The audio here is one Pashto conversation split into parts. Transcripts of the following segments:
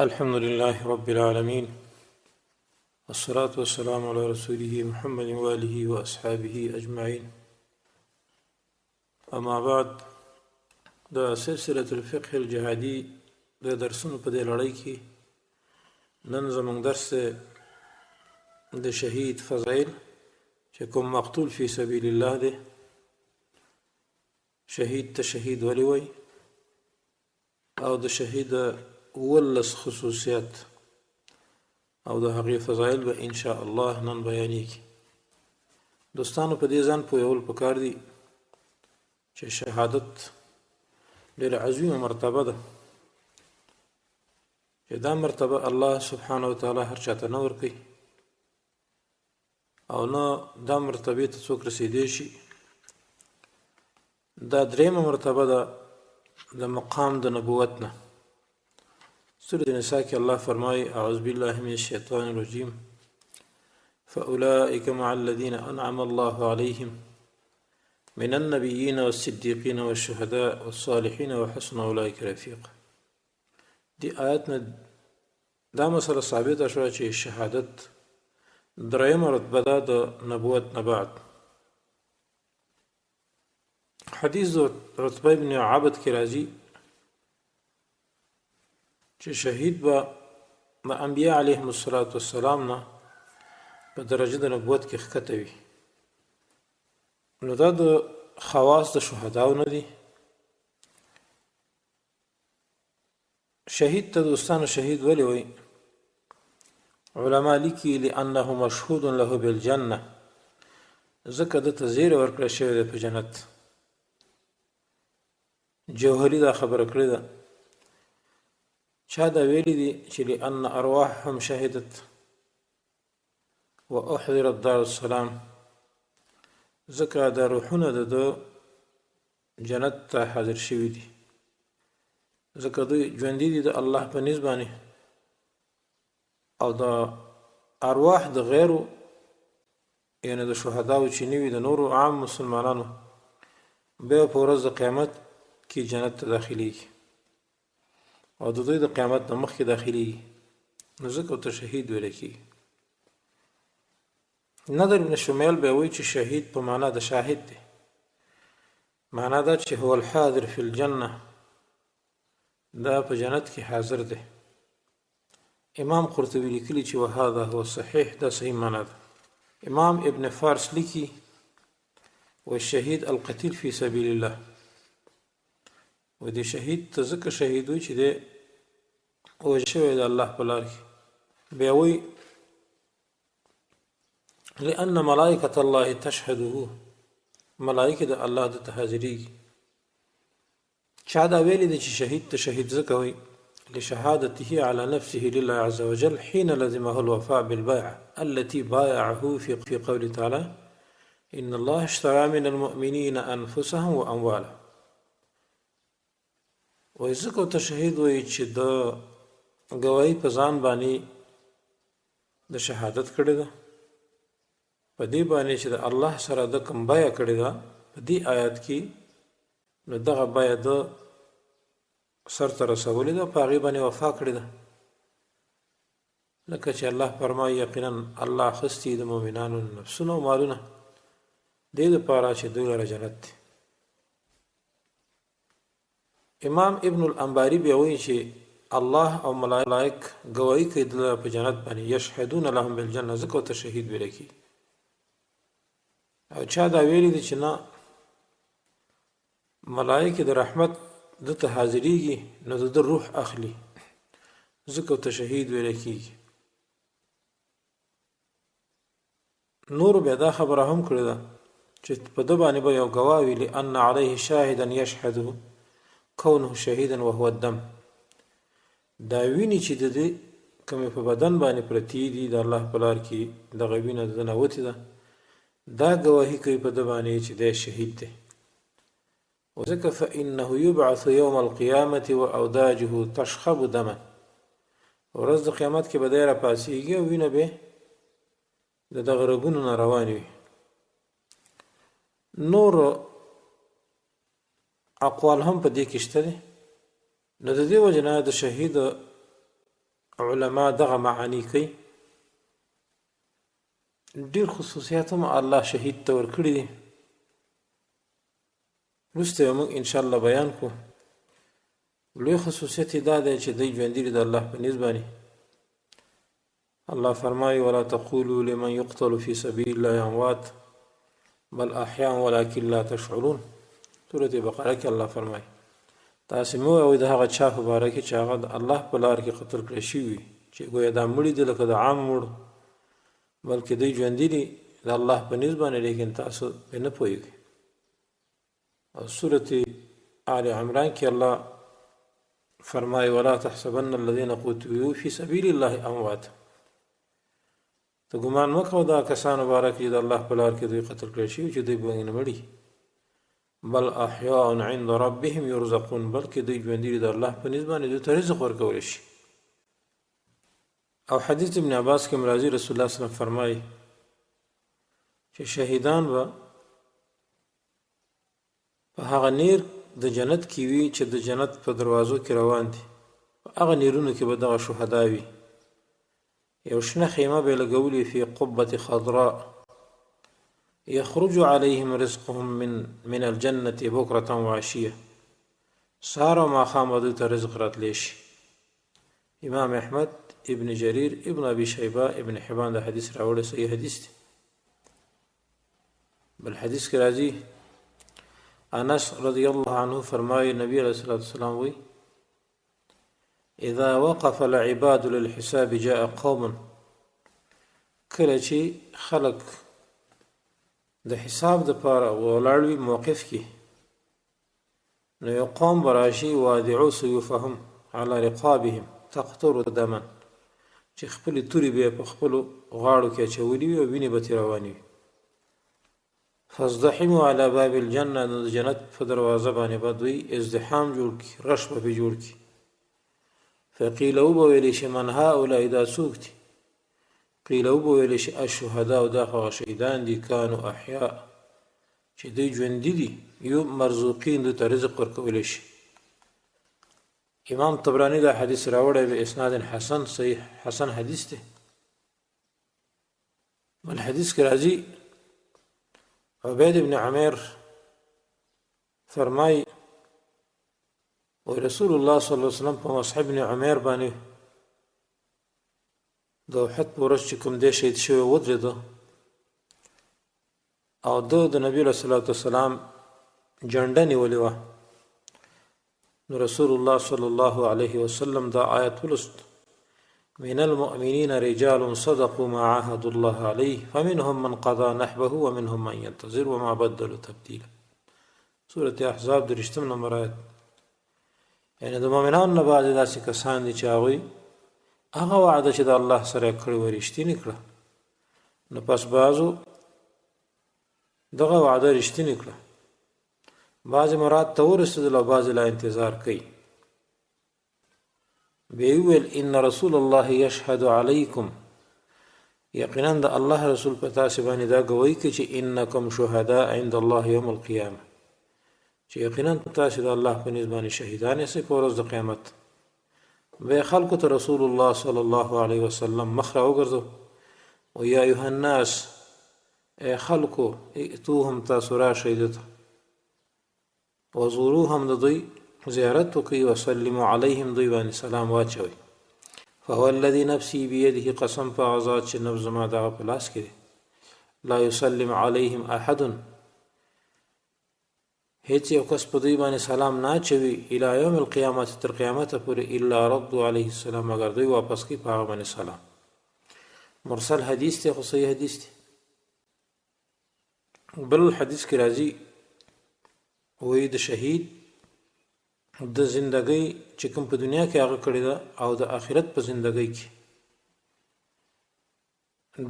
الحمد لله رب العالمين، والصلاة والسلام على رسوله محمد وآله وأصحابه أجمعين. أما بعد، د سلسلة الفقه الجهادي د درسونو په دې لړۍ کې نن زموږ درس دی د شهید فضایل، چې کوم مقتول فی سبیل الله دی. شهید ته شهید ولې وایي او د شهید 17 خصوصیات او د هغې فضایل به ان شاء الله نن بیانېږي. دوستانو، په دې ځان پوهول پکار دي چې شهادت ډېره عظیمه مرتبه ده، چې دا مرتبه الله سبحانه وتعالی هر چاته نه ورکوي او نه دا مرتبې ته څوک رسېدی شي. دا درېیمه مرتبه ده د مقام د نبوت نه. سورة النساء کې الله فرمایي: اعوذ بالله من الشیطان الرجیم، فأولئك مع الذين أنعم الله عليهم من النبيين والصديقين والشهداء والصالحين وحسن أولئك رفيقا. دې آیت نه دا مسله ثابته شوه چې شهادت درېیمه رتبه ده د نبوت نه بعد. حدیث د عتبه ابن عبد کې راځي چې شهید به د انبیاء علیهم الصلاة والسلام نه په درجه د نبوت کې ښکته وي. نو دا د خواص د شهداو نه دي. شهید ته دوستانو شهید ولې وایي؟ علما لیکي: لأنه مشهود له بالجنة، ځکه ده ته زیری ورکړی شوی دی په جنت. جوهري دا خبره کړې ده. چا دا ویلي دي چې لأن ارواحهم شهدت واحضرت دار السلام، ځکه دا روحونه د ده جنت ته حاضر شوي دي، ځکه دوی ژوندي دي د الله په نزد باندې، او د ارواح د غیرو، یعنی د شهداو چې نه وي، د نورو عام مسلمانانو بیا په ورځ د قیامت کې جنت ته داخلیږي او د دوی د قیامت نه مخکې داخلیږي، نو ځکه ورته شهید ویل کېږي. نظر ابن شمیل بیا وایي چې شهید په معنا د شاهد دی، معنا دا چې هو الحاضر فی الجنه، دا په جنت کې حاضر دی. امام قرطبي لیکلي چې وهذا هو صحیح، دا صحیح معنا ده. امام ابن فارس لیکي: والشهید القتیل فی سبیل الله. و دې شهید ته ځکه شهید وایي چې دی وژل شوی د الله په لار کې. بیا وایي: لأن ملائکة الله تشهده، ملائکه د الله د ته حاضرېږي. چا دا ویلي دي چې شهید ته شهید ځکه وایي لشهادته على نفسه لله عز وجل حين لزمه الوفاء بالبيعة التي بايعه في قوله تعالى إن الله اشترى من المؤمنين أنفسهم وأموالهم. وایي ځکه ورته شهید وایي چې د ګواهي په ځان باندې د شهادت کړې ده، په دې باندې چې د الله سره د کوم بیه کړې ده په دې آیات کې، نو دغه بیه د سر ته رسولې ده، په هغې باندې وفا کړې ده، لکه چې الله فرمایي: یقینا الله اخیستي د مؤمنانو نفسونه او مالونه دې دپاره چې دوی لره جنت دی. امام ابن الانباري بیا وایي چې الله او ملائک ګواهي کوي د لره په جنت باندې، یشهدون لهم بالجنه، ځکه ورته شهید ویل کېږي. او چا دا ویلي دي چې نه، ملائکې د رحمت ده ته حاضرېږي، نو د ده روح اخلي، ځکه ورته شهید ویل کېږي. نورو بیا دا خبره هم کړې ده چې په ده باندې به یو ګواه وي، لأن علیه شاهدا یشهد کونه شهیدا وهو الدم. دا وینې چې د دې کومې په بدن باندې پرتې دي د الله په لار کې، دغه وینه د ده نه وتې ده، دا ګواهي کوي په ده باندې چې دی شهید دی. ځکه فإنه يبعث يوم القيامة وأوداجه تشخب دما، ورځ د قیامت کې به دی راپاڅېږي او وینه به د دغه رګونو نه روانې وي. نور اقوال هم په دې کې شته دي. نو د دې وجې نه د شهید علما دغه معانی کوي. ډیر خصوصیات هم الله شهید ته ورکړي دي، وروسته به موږ ان شاء الله بیان کړو. لوی خصوصیت یې دا دی چې دوی ژوندي دي د الله په نزد باندې. الله فرمایي ولا تقولوا لمن يقتل في سبيل الله اموات بل احیاء ولكن لا تشعرون. سورة بقره کې الله فرمایي تاسې مه وایئ د هغه چا په باره کې چې هغه د الله په لار کې قتل کړی شوي وي چې ګویا دا مړي دي لکه د عام مړو، بلکې دوی ژوندي دي د الله په نزد باندې، لیکن تاسو پرې نه پوهېږئ. او سورة آل عمران کې الله فرمایي ولا تحسبن الذين قتلوا في سبيل الله اموات. ته ګمان مه کوه دا کسانو باره کې د الله په لار کې دوی قتل کړی شوي چې دوی به نه مړي، بل احیاء عند ربهم یرزقون، بلکې دوی ژوندي دي د الله په نزد باندې، دوی ته رزق ورکولی شي. او حدیث ابن عباس کې هم راځي، رسول الله صلی الله علیه وسلم فرمایي چې شهیدان به په هغه نیر د جنت کې وي چې د جنت په دروازو کې روان دي، په هغه نیرونو کې به دغه شهدا وي. یو شنه خیمه به یې لګولې فی قبة خضراء یخرج علیهم رزقهم من الجنة بکرة وعشیه. سهار او ماښام به دوی ته رزق راتلی شي. امام احمد، ابن جریر، ابن ابي شیبه، ابن حبان دا حدیث راوړی، صحیح حدیث دی. بل حدیث کې راځي انس رضی الله عنه فرمایي نبی علیه الصلاة والسلام وایي اذا وقف العباد للحساب جاء قوم، کله چې خلک د حساب د پاره ولاړ وي موقف کې، نو یو قوم به راشي وادعو سیوفهم علی رقابهم تقطر دما، چې خپلې تورې به یې په خپلو غاړو کې اچولې وي او وینې به ترې روانې وي. فازدحموا علی باب الجنة، نو د جنت په دروازه باندې به دوی ازدحام جوړ کړي، رش به پرې جوړ کړي. فقیل وبه ویلی شي من هؤلاء، دا څوک دي؟ قیل وبه ویلی شي الشهداء، دا خو هغه شهیدان دي، کانو احیاء، چې دوی ژوندي دي، یو مرزوقین، دوی ته رزق ورکولی شي. امام طبراني دا حدیث راوړی به اسناد حسن، صحیح حسن حدیث دی. بل حدیث کې راځي عبید ابن عمیر فرمای او رسول الله صلی الله علیه وسلم په مصعب ابن عمیر باندې د احد په ورځ چې کوم دی شهید شوی ودرېده او ده د نبی علیه الصلاة والسلام جنډه نیولې وه، نو رسول الله صلی الله علیه وسلم دا آیت ولوست من المؤمنین رجال صدقوا ما عاهدوا الله عليه فمنهم من قضى نحبه ومنهم من ينتظر وما بدلوا تبديلا. سورة احزاب درشتم نمبر آیت. یعنی د مؤمنانو نه بعضې داسې کسان دي چې هغوی هغه وعده چې د الله سره یې کړې وه رښتینې کړه، نو پس بعضو دغه وعده رښتینې کړه، بعضې مراد ته ورسېدل او بعضې لا انتظار کوي. بیا یې وویل ان رسول الله یشهد علیکم، یقینا د الله رسول په تاسې باندې دا ګواهي کوي چې انکم شهداء عند الله یوم القیامه، چې یقینا تاسې د الله په نزد باندې شهیدان یاستئ په ورځ د قیامت. بیا خلکو ته رسول الله صلی الله علیه وسلم مخ راوګرځو او یا ایها الناس، ای خلکو، ائتوهم، تاسو راشئ ده ته، وزوروهم، د دوی زیارت وکړئ، وسلموا علیهم، دوی باندې سلام واچوئ. فهو الذي نفسي بيده، قسم په هغه ذات چې نفس زما د هغه په لاس کې دی، لا يسلم عليهم احد، هیڅ یو کس په دوی باندې سلام نه اچوي الی یوم القیامت، تر قیامته پورې، الا ردوا علیه السلام، مګر دوی واپس کوي په هغه باندې سلام. مرسل حدیث دی خو صحیح حدیث دی. بل حدیث کې راځي وایي د شهید د زندګۍ چې کوم په دنیا کې هغه کړې ده او د آخرت په زندګۍ کې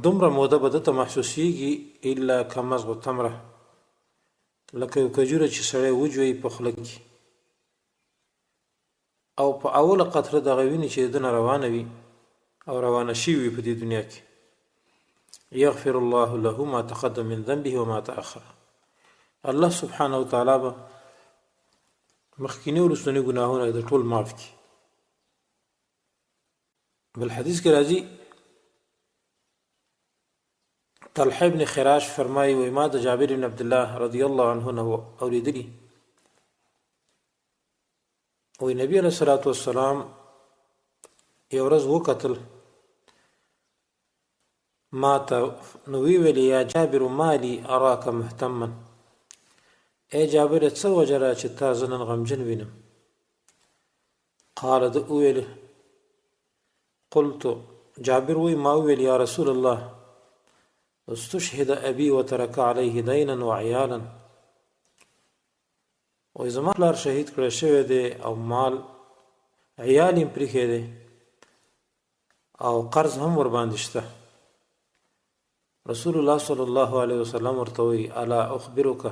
دومره موده به ده ته محسوسیږي الا کمزغ تمره، لکه یو کجوره چې سړی وجوي په خوله کې او په اوله قطره دغه وینې چې د ده نه روانه وي او روانه شوي وي په دې دنیا کې، یغفر الله له ما تقدم من ذنبه وما تأخر، الله سبحانه وتعالی به مخکیني وروستني ګناهونه د ټول معاف کړي. بل حدیث کې راځي، طلحه ابن خراش فرمایي، وایي ما د جابر بن عبد الله رضی الله عنه نه اورېدلي، وایي نبی علیه الصلاة والسلام یو ورځ وکتل ما ته، نو وی ویل: یا جابر، مالي اراک مهتما؟ ای جابر، څه وجه ده چې تا زه نن غمجن وینم؟ قال، ده وویل، قلت، جابر وی ما وویل، یا رسول الله، استشهد ابي وترك عليه دينا وعيالا. وایي زما پلار شهید کړی شوی دی او مال عیال یې پریښی دی او قرض هم ورباندې شته. رسول الله صلی الله علیه وسلم ورته وایي: الا اخبرک،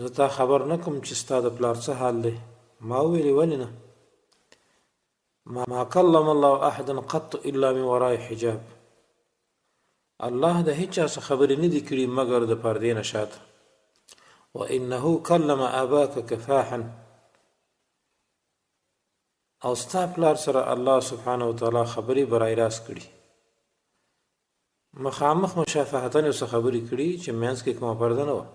زه تا خبر نه کوم چې ستا د پلار څه حال دی؟ ما وویلې: ولې نه؟ ما کلم الله احدا قط الا من وراء حجاب. الله د هیچا څخه خبرې نه دي کړي مګر د پردې نه شاته. وانه کلم اباک کفاحا. او ستا پلار سره الله سبحانه وتعالی خبرې برای راست کړي، مخامخ مشافهتن یې څه خبرې کړي چې منځ کې کومه پرده نه وه.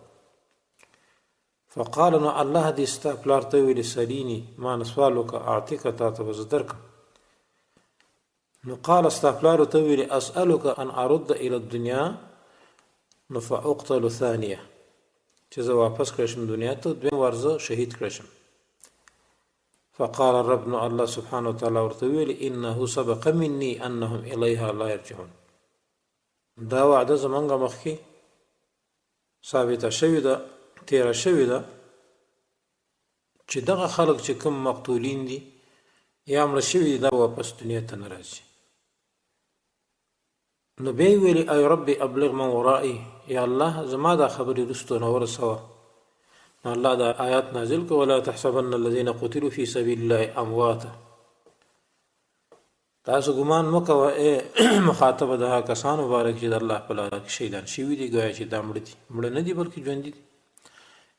فقال، نو الله دې ستا پلار ته ویلي: سلیني، ما نه سوال وکړه، اعطیک، تا ته به زه درکړم. نو قال، ستا پلار ورته ویلي: اسألک ان ارد الى الدنیا نو فاقتل ثانیه، چې زه واپس کړی شم دنیا ته، دویم وار زه شهید کړی شم. فقال الرب، نو الله سبحانه وتعالی ورته ویل: انه سبق مني انهم الیها لا يرجعون. دا وعده زمونږ مخکې ثابته شوې ده، تیره شوې ده، چې دغه خلک چې کوم مقتولین دي یا مړه شوي دي، دا واپس دنیا ته نه راځي. نو بیا یې ویلي: ای رب، ابلغ من ورائي، یا الله، زما دا خبرې وروستو نه ورسوه. نو الله دا آیات نازل کړ: ولا تحسبن الذين قتلوا في سبيل الله امواتا. تاسو ګمان مه کوه ای مخاطبه د هغه کسانو مبارک چې د الله په لاره کې شهیدان شوي دي، ګویا چې دا مړه دي. مړه نه دي، بلکې ژوندي دي.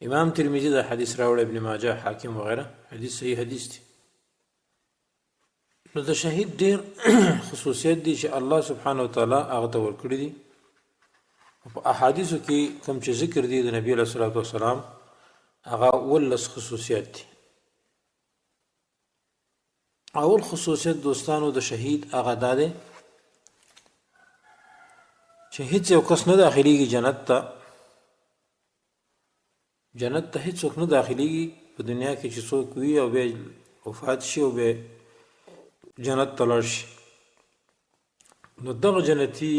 امام ترمذي دا حدیث راوړی، ابن ماجه، حاکم وغیره. حدیث صحیح حدیث دی. نو د شهید ډیر خصوصیت دي چې الله سبحانه وتعالی هغه ته ورکړي دي. په احادیثو کې کوم چې ذکر دي د نبی علیه الصلاة والسلام، هغه ولس خصوصیت دي. اول خصوصیت دوستانو د شهید هغه دا دی چې هیڅ یو کس نه داخليږي جنت ته. جنت ته هیڅوک نه داخليږي په دنیا کې چې څوک وي او بیا وفات شي او بیا جنت ته لاړ شي، نو دغه جنتي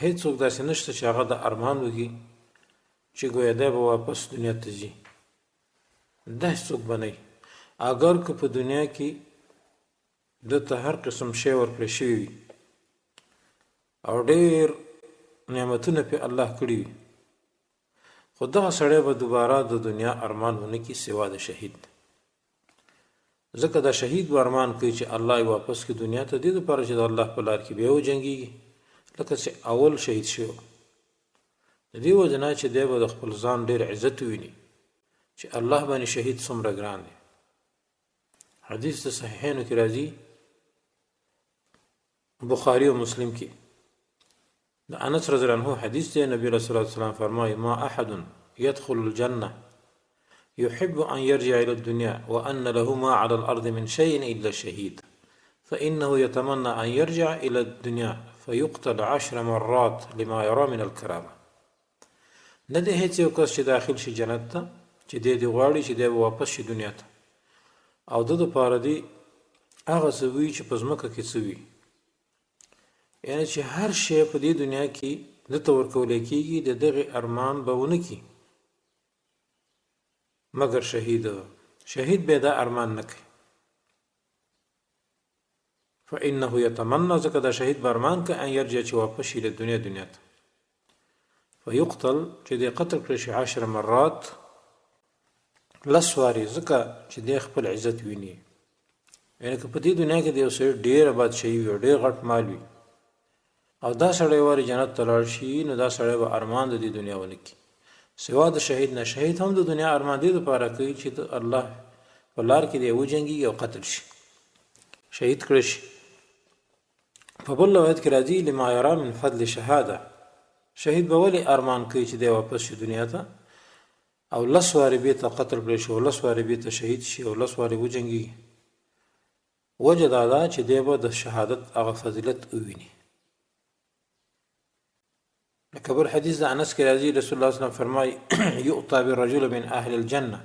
هیڅوک داسې نشته چې هغه د ارمان وکړي چې ګویا دی به واپس دنیا ته ځي. دا هیڅوک به نه وي، اګر که په دنیا کې ده ته هر قسم شی ورکړی شوی وي او ډېر نعمتونه پې الله کړي وي، خو دغه سړی به دوباره د دنیا ارمان ونه کړي سوا د شهید. ځکه دا شهید به ارمان کوي چې الله یې واپس کړي دنیا ته، دې دپاره چې د الله په لار کې بیا وجنګېږي لکه چې اول شهید شوی. د دې وجه نه چې دی به د خپل ځان ډېر عزت وویني چې الله باندې شهید څومره ګران دی. حدیث د صحیحینو کې راځي، بخاری او مسلم کې، د انس رضی الله عنه حدیث دی، نبی علیه الصلاة والسلام فرمایي: ما احد يدخل الجنة يحب أن يرجع إلى الدنيا وأن له ما على الأرض من شيء إلا الشهيد، فإنه يتمنى أن يرجع إلى الدنيا فيقتل 10 مرات لما يرى من الكرامة. نه دی هیڅ یو کس چې داخل شي جنت ته چې دی دې غواړي چې دی به واپس شي دنیا ته او د دپاره دی هغه څه وي چې په ځمکه کې څه وي، یعنی چې هر شی په دې دنیا کې ده ته ورکولی کېږي، د دغې ارمان به ونه کړي مګر شهید. شهید به دا ارمان نه کوي. فإنه يتمنى، ځکه دا شهید به ارمان کوي، ان يرجع، چې واپس شي له دنیا دنیا ته، فيقتل، چې دی قتل کړی شي، 10 مرات، لس وارې، ځکه چې دی خپل عزت ویني. یعنی که په دې دنیا کې د یو سړي ډېره بادشاهي وي او ډېر غټ مال وي او دا سړی وارې جنت ته لاړ شي، نو دا سړی به ارمان د دې دنیا ونه کړي سوا د شهید نه. شهید هم د دنیا ارمان دې دپاره کوي چې د الله په لار کې دی وجنګېږي او قتل شي. شهید کړی شي. په بل روایت کې راځي لما یرا من فضل شهاده، شهید به ولې ارمان کوي چې دی واپس شي دنیا ته او لس وارې بیرته قتل کړی شي او لس وارې بیرته شهید شي او لس وارې وجنګي؟ وجه دا ده چې دی به د شهادت هغه فضیلت وویني. لکه بل حدیث د انس کې راځي، رسول الله صلی الله علیه وسلم فرمایي یؤتا بالرجل من اهل الجنه،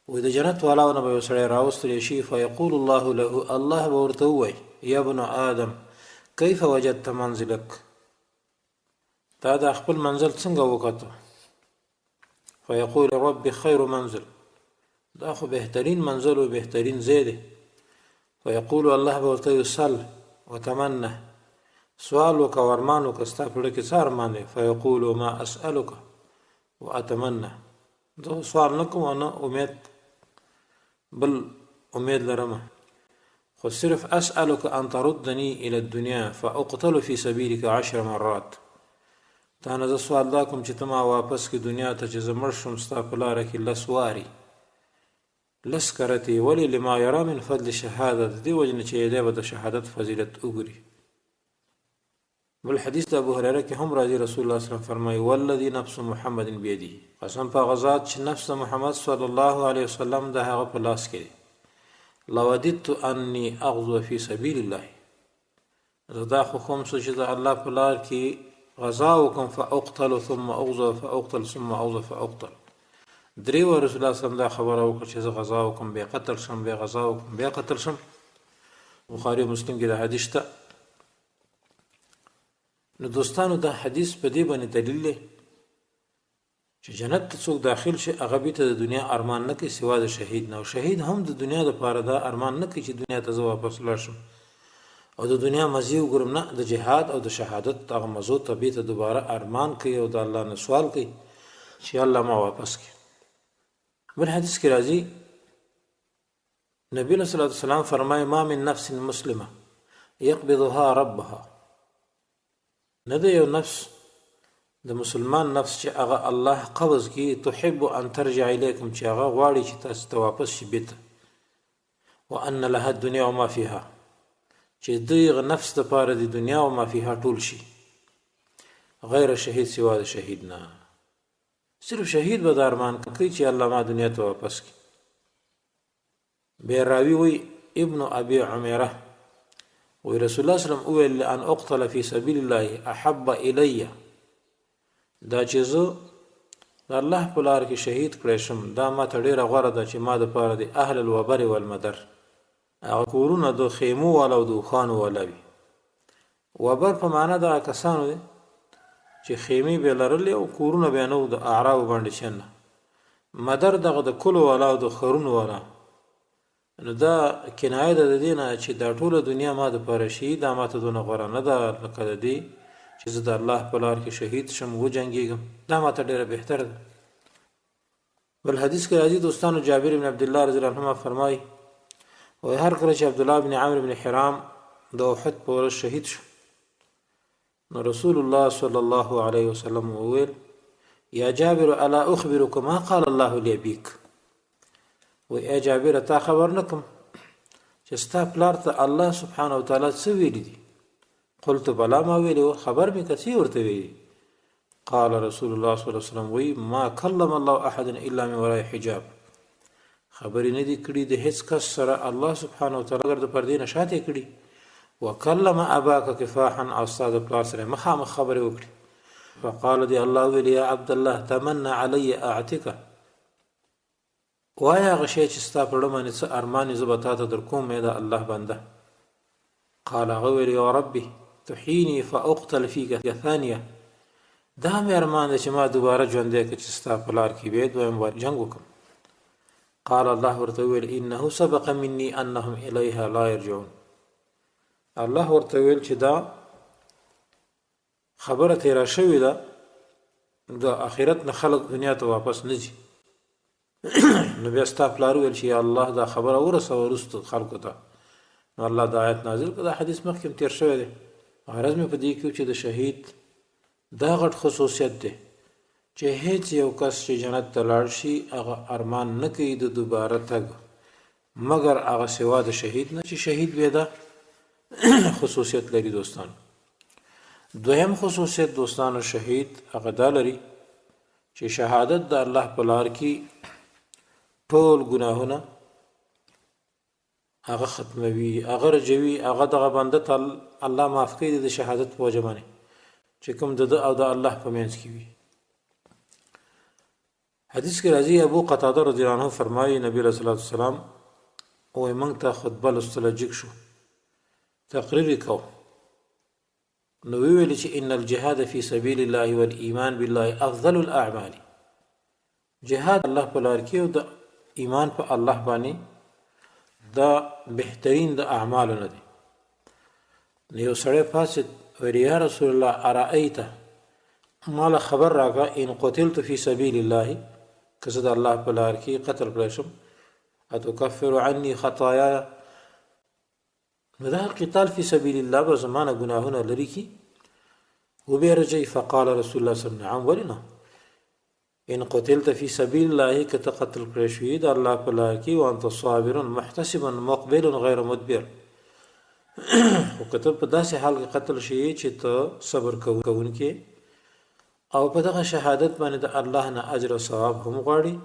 و د جنت والاو نه به یو سړی راوستل شي، فیقول الله له، الله به ورته ووایي یا ابن آدم کیف وجدت منزلک، تا دا خپل منزل څنګه وکتو؟ فیقول رب خیر منزل، دا خو بهترین منزل او بهترین ځای دی. فیقول الله به ورته وایي سل وتمنه، سوال وکړه او ارمان وکړه، ستا په زړه کې څه ارمان دی؟ فیقول ما اسألک واتمنه، زه خو سوال نه کوم او نه امید بل امید لرم، خو صرف اسألک ان تردني الى الدنيا فاقتل في سبيلك عشر مرات، تا نه زه سوال دا کوم چې ته ما واپس کې دنیا ته چې زه مړ شم ستا په لاره کې لس واري لس کرتې. ولې؟ لما یرا من فضل شهادت، د دې وجې نه چې دی به د شهادت فضیلت وګوري. بل حدیث د ابو هريره کې هم راځي، رسول الله صلی الله علیه وسلم فرمایي والذي نفس محمد بيده، قسم په هغه ذات چې نفس د محمد صلی الله علیه وسلم د هغه په لاس کې دی، لوددت اني اغزو فی سبیل الله، زه دا خوښوم څه چې د الله په لار کې غزا وکم، فاقتل ثم اغزو فاقتل ثم اغزو فاقتل. درې واره رسول الله صلی الله علیه وسلم دا خبره وکړه چې زه غزا وکم، بیا قتل شم، بیا غزا وکم، بیا قتل شم. بخاري او مسلم کې دا حدیث شته. نو دوستانو دا حدیث په دې باندې دلیل دی چې جنت ته څوک داخل شي هغه بیرته د دنیا ارمان نه کوي سوا د شهید نه، او شهید هم د دنیا دپاره دا ارمان نه کوي چې دنیا ته زه واپس لاړ شم او د دنیا مزې وګورم، نه، د جهاد او د شهادت هغه مزو ته بیرته دوباره ارمان کوي او د الله نه سوال کوي چې الله ما واپس کړي. بل حدیث کې راځي نبی علیه الصلاة والسلام فرمایي ما من نفس مسلمه يقبضها ربها، نه د یو نفس د مسلمان نفس چې هغه الله قبض کی، تحب ان ترجع الیکم، چې هغه غواړي چې تاسو ته واپس شي بیرته، وان لها الدنیا وما فيها، چې دغه نفس د پاره د دنیا او ما فيها ټول شي، غیر شهید سوا د شهید نه. صرف شهید به دا ارمان کوي چې الله ما دنیا ته واپس کړي. بیا راوی وی ابن ابي عمیره وی رسول الله صلی الله علیه وسلم وویل لأن اقتل فی سبیل الله احب الی، دا چې زه د الله په لار کې شهید کړی شم دا ما ته ډېره غوره ده چې ما دپاره د اهل الوبر والمدر، هغه کورونه د خیمو والا او د اوښانو والا وي. وبر په معنا دغه کسانو دی چې خیمې به لرلې او کورونه به نه وو د اعرابو باندې چنه. مدر دغه د کلو والا او د ښارونو والا. نو دا کنایه ده د دې نه چې دا ټوله دنیا ما دپاره شي، دا ما ته دونه غوره نه ده لکه د دې چې زه د الله په لار کې شهید شم وجنګېږم، دا ما ته ډېره بهتره ده. بل حدیث کې راځي دوستانو، جابر بن عبد الله رضی الله عنهما فرمایي وایي هر کله چې عبد الله بن عمرو بن حرام د احد په ورځ شهید شو نو رسول الله صلی الله علیه وسلم وویل یا جابر الا اخبرک ما قال الله لابیک، وای ای جابر تا خبر نکم چې ستا پلار ته الله سبحانه وتعالی څه ویلي دي؟ قلت بلا، ما ویلي خبر مې که څه ورته ویلي؟ قال رسول الله صلی الله علیه وسلم وی ما کلم الله احدا الا من وراء حجاب، خبرې نه دي کړي د هیڅ کس سره الله سبحانه وتعالی مګر د پردې نه شاته کړي. وکلم اباک کفاحا، او ستا د پلار سره مخامخ خبرې وکړي. فقال دی الله ویل یا عبد الله تمنى علی اعتک، وایه هغه شی چې ستا په زړه باندې څه ارمان وي زه به تا ته در کوم ای د الله بنده. قال هغه ویل یا ربي تحیني فاقتل فیک ثانیه، دا مې ارمان دی چې ما دوباره ژوندی کړه چې ستا په لار کې بیا دویم وار جنګ وکړم. قال الله ورته وویل انه سبق مني انهم الیها لا یرجعون، الله ورته وویل چې دا خبره تیره شوې ده، د اخرت نه خلک دنیا ته واپس نه ځي. نو بیا ستا پلار وویل چې یا الله دا خبره ورسوه وروسته خلکو ته، نو الله دا آیت نازل کړ. دا حدیث مخکې هم تیر شوی دی. غرض مې په دې کې چې د شهید دا غټ خصوصیت دی چې هیڅ یو کس چې جنت ته لاړ شي هغه ارمان نه کوي د دوباره تګ. مګر هغه سوا د شهید نه چې شهید بیا دا خصوصیت لري دوستانو. دویم خصوصیت دوستانو شهید هغه دا لري چې شهادت د الله په لار کې ټول ګناهونه هغه ختموي، هغه رجوي، هغه دغه بنده ته الله معاف کوي د شهادت په وجه باندې چې کوم د ده او د الله په منځ کې وي. حدیث کې راځي ابو قتاده رضی الله عنه فرمایي نبی علیه الصلاة والسلام وایي موږ ته خطبه لوستله جګ شو تقریر یې کو نو ویل چې ان الجهاد فی سبیل الله والایمان بالله افضل الاعمال. جهاد الله په لار کې او د ایمان په الله باندې دا بهترین د اعمالو نه دی. نو یو سړی پاڅېد ویل یا رسول الله ارایت ماله خبر راکړه ان قتلت فی سبیل الله که زه د الله په لار کې قتل کړی شم اتکفر عني خطاياي نو دا قتال فی سبیل الله به زما نه ګناهونه لري کی وبه رجعي. فقال رسول الله صلی الله علیه وسلم نعم ولې نه ان قتلت فی سبیل الله که ته قتل کړی شوې د الله په لار کې وانت صابر محتسب مقبل غیر مدبر، خو که ته په داسې حال کې قتل شې چې ته صبر کوونکی او په دغه شهادت باندې د الله نه اجر او ثواب هم غواړي،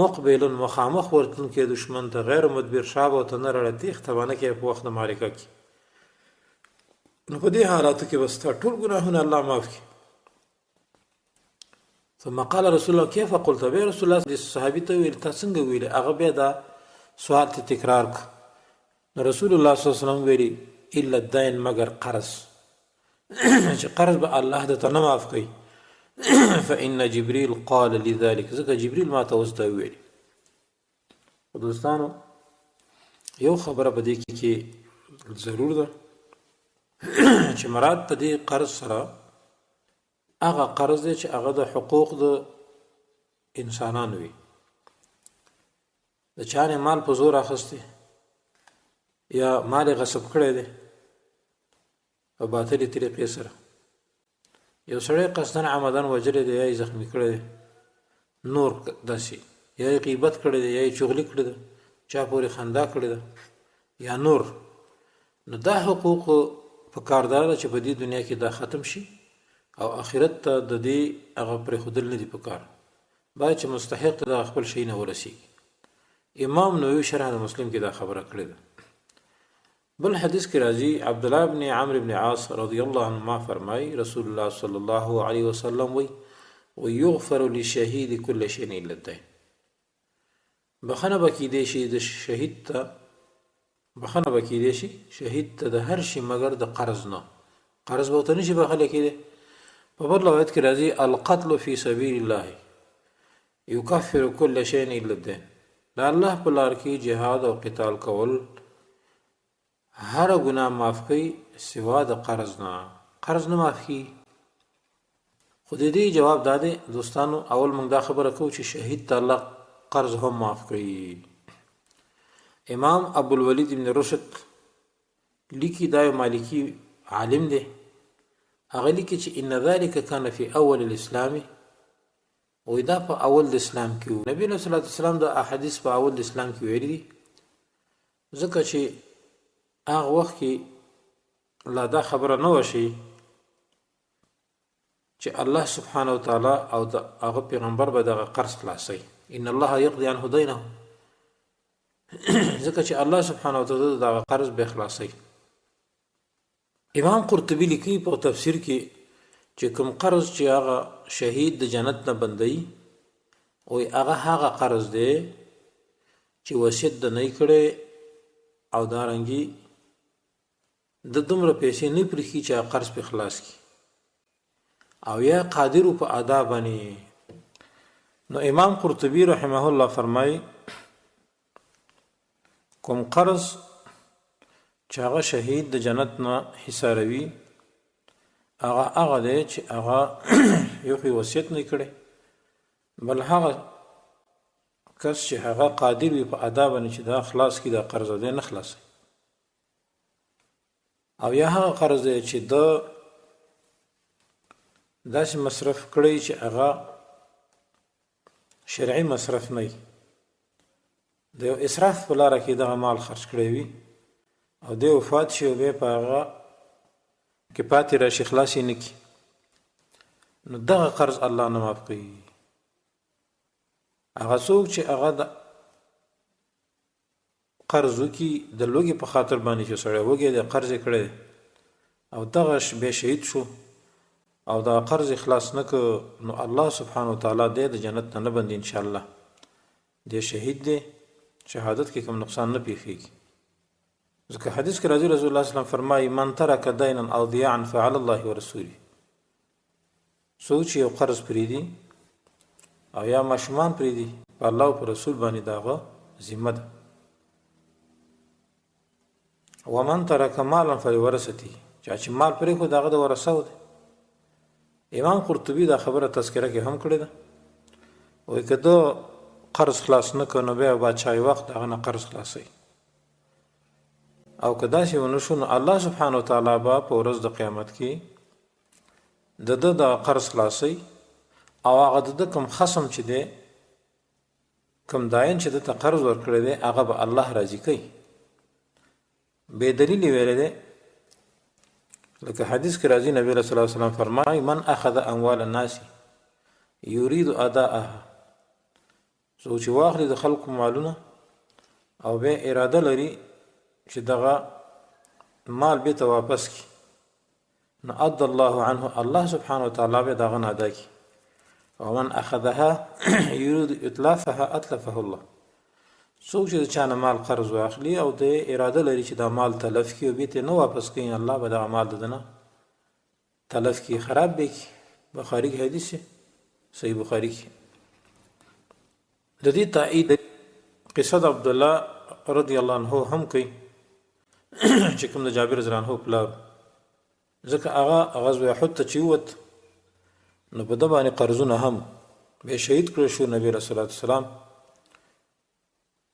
مقبل مخامخ ورتلونکی دشمن ته، غیر مدبر شا به ورته نه راړې، تېښته به نه کوې په وخت د معرکه کې، نو په دې حالاتو کې به ستا ټول ګناهونه الله معاف کړي. ثم قال رسول الله كيف قلت بیا رسول الله د صحابي ته ویل تا څنګه ویل؟ هغه بیا دا سوال ته تکرار کړ. نو رسول الله صلی الله علیه وسلم ویلي الا الدین مګر قرض، چې قرض به الله د ته نه معاف کوي. فإن جبريل قال لذلك، ځکه جبريل ما ته اوس دا ویلي. دوستانو یو خبره په دې کې ضرور ده چې مراد په دې قرض سره هغه قرض دی چې هغه د حقوق د انسانانو وي، د چا نه مال په زور اخیستی یا مال یې غصب کړی دی په باطلې طریقې سره، یو سړی قصداً عمداً وژلی دی یا یې زخمي کړی دی، نور داسې یا یې غیبت کړی دی یا یې چغلي کړې ده، چا پورې خندا کړې ده یا نور، نو دا حقوق په کار دا ده چې په دې دنیا کې دا ختم شي او آخرت ته د دې هغه پرېښودل نه دي په کار، باید چې مستحق ته دغه خپل شیونه ورسیږي. امام نووي شرح د مسلم کې دا خبره کړې ده. بل حدیث کې راځي عبدالله بن عمرو بن عاص رضی الله عنهما فرمایي رسول الله صلی الله علیه وسلم وی ويغفر للشهید كل شيء الا الدين. بخنه به کیدی شي د شهید ته، بخنه به کیدی شي شهید ته د هر شي مګر د قرض نه، قرض به ورته نشي بخښلی کیدی. په بل روایت کې راځي القتل فی سبیل الله یکفر کل شیء الا الدین. د الله په لار کې جهاد او قتال کول هره ګناه معاف کوي سوا د قرض نه، قرض نه معاف کیږي. خو د دې جواب دا دی دوستانو، اول موږ دا خبره کوو چې شهید ته الله قرض هم معاف کوي. امام ابو الولید ابن رشد لیکي، دا یو مالکی عالم دی، هغه لیکي چې ان ذلک کان فی اول الاسلام، وایي دا په اول د اسلام کې وو. نبی علیه الصلاة والسلام دا احادیث په اول د اسلام کې ویلي دي، ځکه چې هغه وخت کې لا دا خبره نه وه شي چې الله سبحانه وتعالی او د هغه پیغمبر به دغه قرض خلاصوي، ان الله یقضي عنه دینه، ځکه چې الله سبحانه وتعالی دغه قرض به خلاصوي. امام قرطبي لیکي په تفسیر کې چې کوم قرض چې هغه شهید د جنت نه بندوي، وایي هغه هغه قرض دی چې وصیت د نه کړی او دارنګي د دومره پیسې نه پرېښي چې هغه قرض پرې خلاص کړي او یا قادر په ادا باندې. نو امام قرطبي رحمه الله فرمایي کوم قرض چې هغه شهید د جنت نه حصاروي هغه هغه دی چې هغه یو خو وصیت نه کړي، بل هغه کس چې هغه قادر وي په ادا باندې چې دا خلاص کړي دا قرض دی نه خلاصوي، او یا هغه قرض دی چې د داسې مصرف کړی چې هغه شرعي مصرف نه وي. د یو اسراف په لاره کې دغه مال خرج کړی وي او دی وفات شي او بیا په هغه کې پاتې راشي، خلاص یې نه کړي، نو دغه قرض الله نه معاف کوي. هغه څوک چې هغه د قرض وکړي د لوږې په خاطر باندې، چې سړی وږی دی، قرض یې کړی دی او دغه بیا شهید شو او دا قرض یې خلاص نه کړ، نو الله سبحانه وتعالی دی د جنت نه نه بندي انشاءالله. دی شهید دی، شهادت کې کوم نقصان نه پیښیږي، ځکه حدیث کې راځي رسول الله صلی الله علیه وسلم فرمایي من ترک دینا او ضیاعا فعلى الله ورسوله. څوک چې یو قرض پرېږدي او یا ماشومان پرېږدي، په الله او په رسول باندې د هغه ذمه ده. ومن ترک مالا فلورثته، چا چې مال پرېښود هغه د ورثه دی. امام قرطبي دا خبره تذکره کې هم کړې ده، وایي که ده قرض خلاص نه کړ نو بیا بادشاهي وخت د هغه نه قرض خلاصوي، او که داسې ونه شو نو الله سبحانه وتعالی به په ورځ د قیامت کې د ده دغه قرض خلاصوي، او هغه د ده کوم خصم چې دی، کوم داین چې ده ته قرض ورکړی دی، هغه به الله راضي کوي. بې دلیل یې ویلی دی، لکه حدیث کې راځي نبی صلی الله علیه وسلم فرمایي من اخذ اموال الناس یرید اداءها، څوک چې واخلي د خلکو مالونه او بیا اراده لري چې دغه مال بیرته واپس کړي، نو ادى الله عنه، الله سبحانه وتعالی به دغه نه ادا کړي. ومن اخذها يريد اتلافها اتلفه الله، څوک چې د چا نه مال قرض واخلي او د اراده لري چې دا مال تلف کړي او بیرته نه واپس کړي، الله به دغه مال د ده نه تلف کړي، خراب به کړي. بخاري کې حدیث دی، صحیح بخاري کې. د دې تایید قصه د عبدالله رضی الله عنه هم کوي چې کوم د جابر رضی الله عنه پلار، ځکه هغه غزوه احد ته چې ووت نو په ده باندې قرضونه هم بیا شهید کړی شو نبی علیه الصلاة والسلام.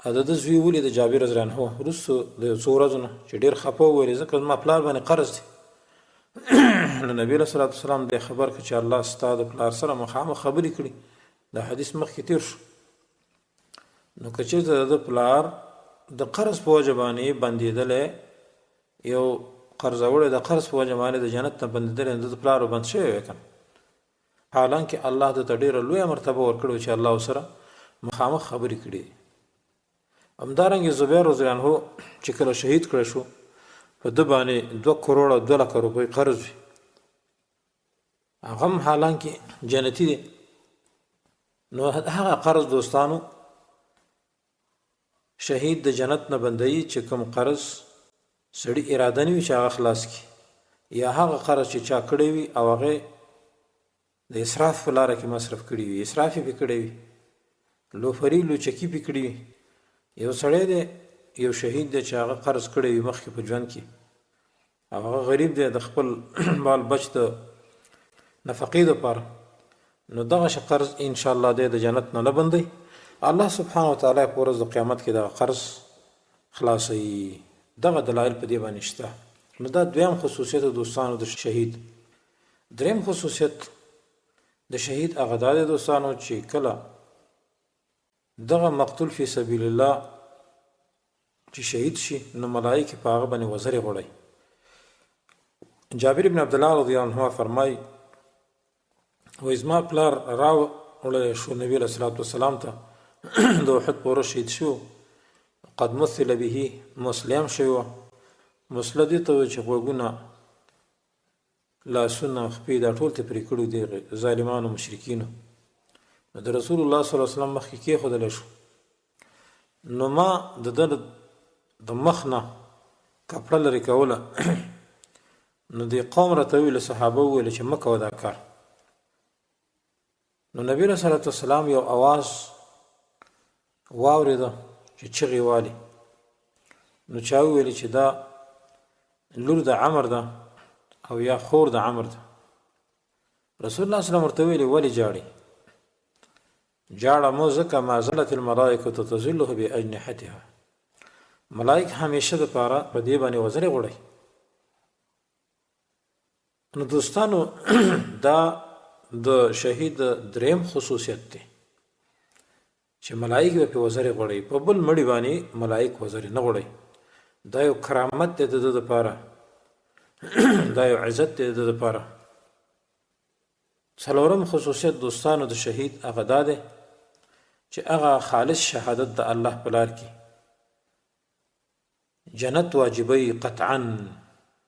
او د ده زوی ولید جابر رضی الله عنه وروسته د یو څو ورځو نه چې ډېر خفه وویل، ځکه زما پلار باندې قرض دی. نو نبی علیه الصلاة والسلام دی خبر کړ چې الله ستا د پلار سره مخامخ خبرې کړي. دا حدیث مخکې تېر شو. نو که چېرته د ده پلار د قرض په وجه باندې بندېدلی، یو قرضوړی د قرض په وجه باندې د جنت نه بندېدلی، نو د ده پلار به بند شوی وی که نه؟ حالانکه الله ده ته ډېره لویه مرتبه ورکړې چې الله سره مخامخ خبرې کړي دي. همدارنګه زبیر رضی الله عنه چې کله شهید کړی شو، په ده باندې 2 کروړه 2 لکه روپۍ قرض وي، هغه هم حالانکه جنتي دی. نو هغه قرض دوستانو شهید د جنت نه بندوي، چې کوم قرض سړي اراده نه وي چې هغه خلاص کړي، یا هغه قرض چې چا کړی وي او هغه د اسراف په لاره کې مصرف کړی وي، اسراف یې پې کړی وي، لوفري لوچکي پې کړي وي. یو سړی دی، یو شهید دی چې هغه قرض کړی وي مخکې په ژوند کې او هغه غریب دی د خپل بال بچ د نفقې دپاره، نو دغه شي قرض ان شاء الله دی د جنت نه نه بندوي، الله سبحانه وتعالی په ورځ د قیامت کې دغه قرض خلاصوي. دغه دلایل په دې باندې شته. نو دا دویم خصوصیت دوستانو د شهید. دریم خصوصیت د شهید هغه دا دی دوستانو چې کله دغه مقتول فی سبیل الله چې شهید شي، نو ملایکې په هغه باندې وزرې غوړوي. جابر ابن عبدالله رضی الله عنه فرمایي، وایي زما پلار راوړلی شو نبي علیه الصلاة والسلام ته، د احد په ورځ شهید شو، قد مثل به، مسلم شوی وه. مسله دې ته وایي چې غوږونه، لاسونه، خپې دا ټول ته پرې کړي دي ظالمانو مشرکینو. نو د رسول الله صلی الله علیه وسلم مخکې کېښودلی شو. نو ما د ده د مخ نه کپړه لرې کوله، نو دې قوم راته وویل، صحابه وویل چې مه کوه دا کار. نو نبی علیه الصلاة والسلام یو اواز واورېده چې چغې والي. نو چا وویل چې دا لور د عمر ده او یا خور د عمر ده. رسول الله صلی الله علیه وسلم ورته ویلي ولې ژاړي؟ ژاړه مو ځکه ما زالت الملائکة تظله باجنحتها، ملائک همیشه دپاره په دې باندې وزرې غوړوي. نو دوستانو دا د شهید دریم خصوصیت دی. چې ملایک به پې وزرې غوړوي، په بل مړي باندې ملایک وزرې نه غوړوي. دا یو کرامت دی د ده دپاره، دا یو عزت دی د ده دپاره. څلورم خصوصیت دوستانو د شهید هغه دا دی چې هغه خالص شهادت د الله په لار کې جنت واجبوي قطعا،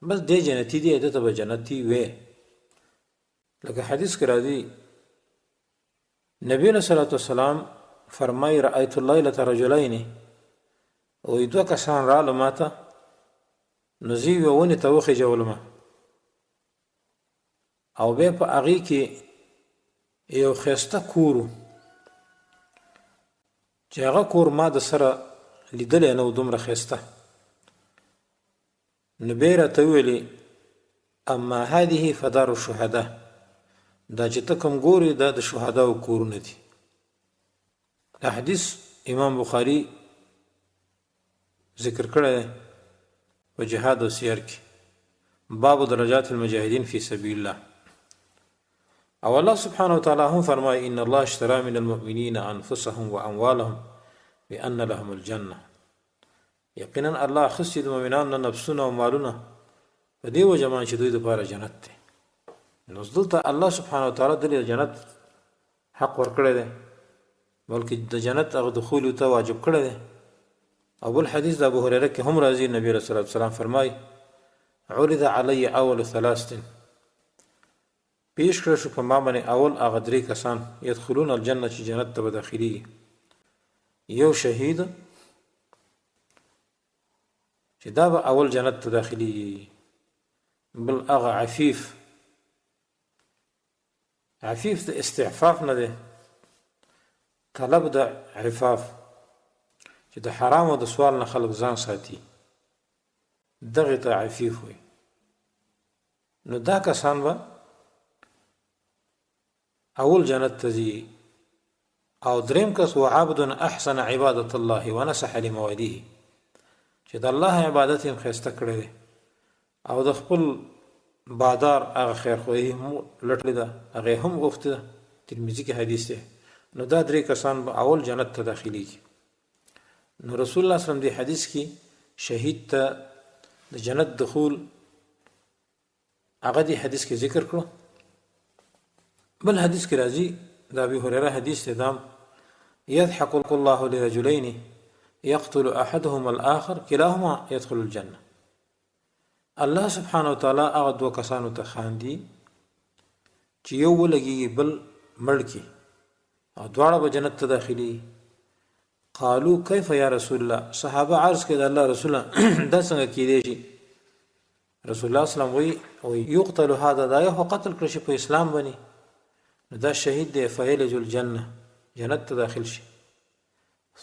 بس دی جنتی دی، ده ته به جنتی وي. لکه حدیث کې راځي نبی علیه الصلاة والسلام فرمای رأیت اللیلة رجلین، وایي دوه کسان رالو ماته، نو زه یوې ونې ته وخېژولم او بیا په هغې کې یو ښایسته کور و چې هغه کور ما د سره لیدلی نه و دومره ښایسته. نو بیا یې راته وویلې اما هذه فدار الشهدا، دا چې ته کوم ګورې دا د شهداو کورونه دي. دا حدیث امام بخاری ذکر کړی دی په جهاد او سیر کې، باب درجات المجاهدین فی سبیل الله. او الله سبحانه وتعالی هم فرمایي ان الله اشترى من المؤمنین انفسهم واموالهم بان لهم الجنه. یقینا الله اخیستي د مؤمنانو نه نفسونه او مالونه په دې وجه باندې چې دوی دپاره جنت دی. نو دلته الله سبحانه وتعالی دلته جنت حق ورکړی دی، بلکې د جنت هغه دخول ته واجب کړی دی. او بل حدیث د ابو هريره کې هم راځي، نبی رسول الله سلام فرمای عرض علی اول ثلاثه، پیش کړی شو په ما باندې اول هغه درې کسان يدخلون الجنه چې جنت ته به داخليږي. یو شهید چې دا به اول جنت ته داخليږي، بل هغه عفیف، عفیف د استعفاف نه دی، طلب د عفاف چې د حرامو د سوال نه خلک ځان ساتي، دغه ته عفیف وي. نو دا کسان به اول جنت ته ځي. او دریم کس وعبد احسن عبادت الله ونصح لمواليه، چې د الله عبادت یې ښایسته کړی دی او د خپل بادار هغه خیرخواهي هم لټلې ده، هغه یې هم غوښتې ده. ترمذي کې حدیث دی. نو دا درې کسان به اول جنت ته داخلیږي. نو رسول الله صلی الله علیه وسلم دې حدیث کې شهید ته د جنت دخول هغه دې حدیث کې ذکر کړو. بل حدیث کې راځي د ابي هريره حدیث دی دام يضحك الله لرجلين يقتل احدهما الاخر كلاهما يدخل الجنه. الله سبحانه وتعالی هغه دوه کسانو ته خاندي چې یو ولګي بل مړ کی او دواړه به جنت ته داخلي. قالو کیف یا رسول الله، صحابه عرض کړي د الله رسول دا څنګه کیدی شي؟ رسول الله صلی الله علیه وسلم وی یقتل هذا، دا یو قتل کړ شي په اسلام باندې، نو دا شهید دی، فیلج الجنه، جنت ته داخل شي.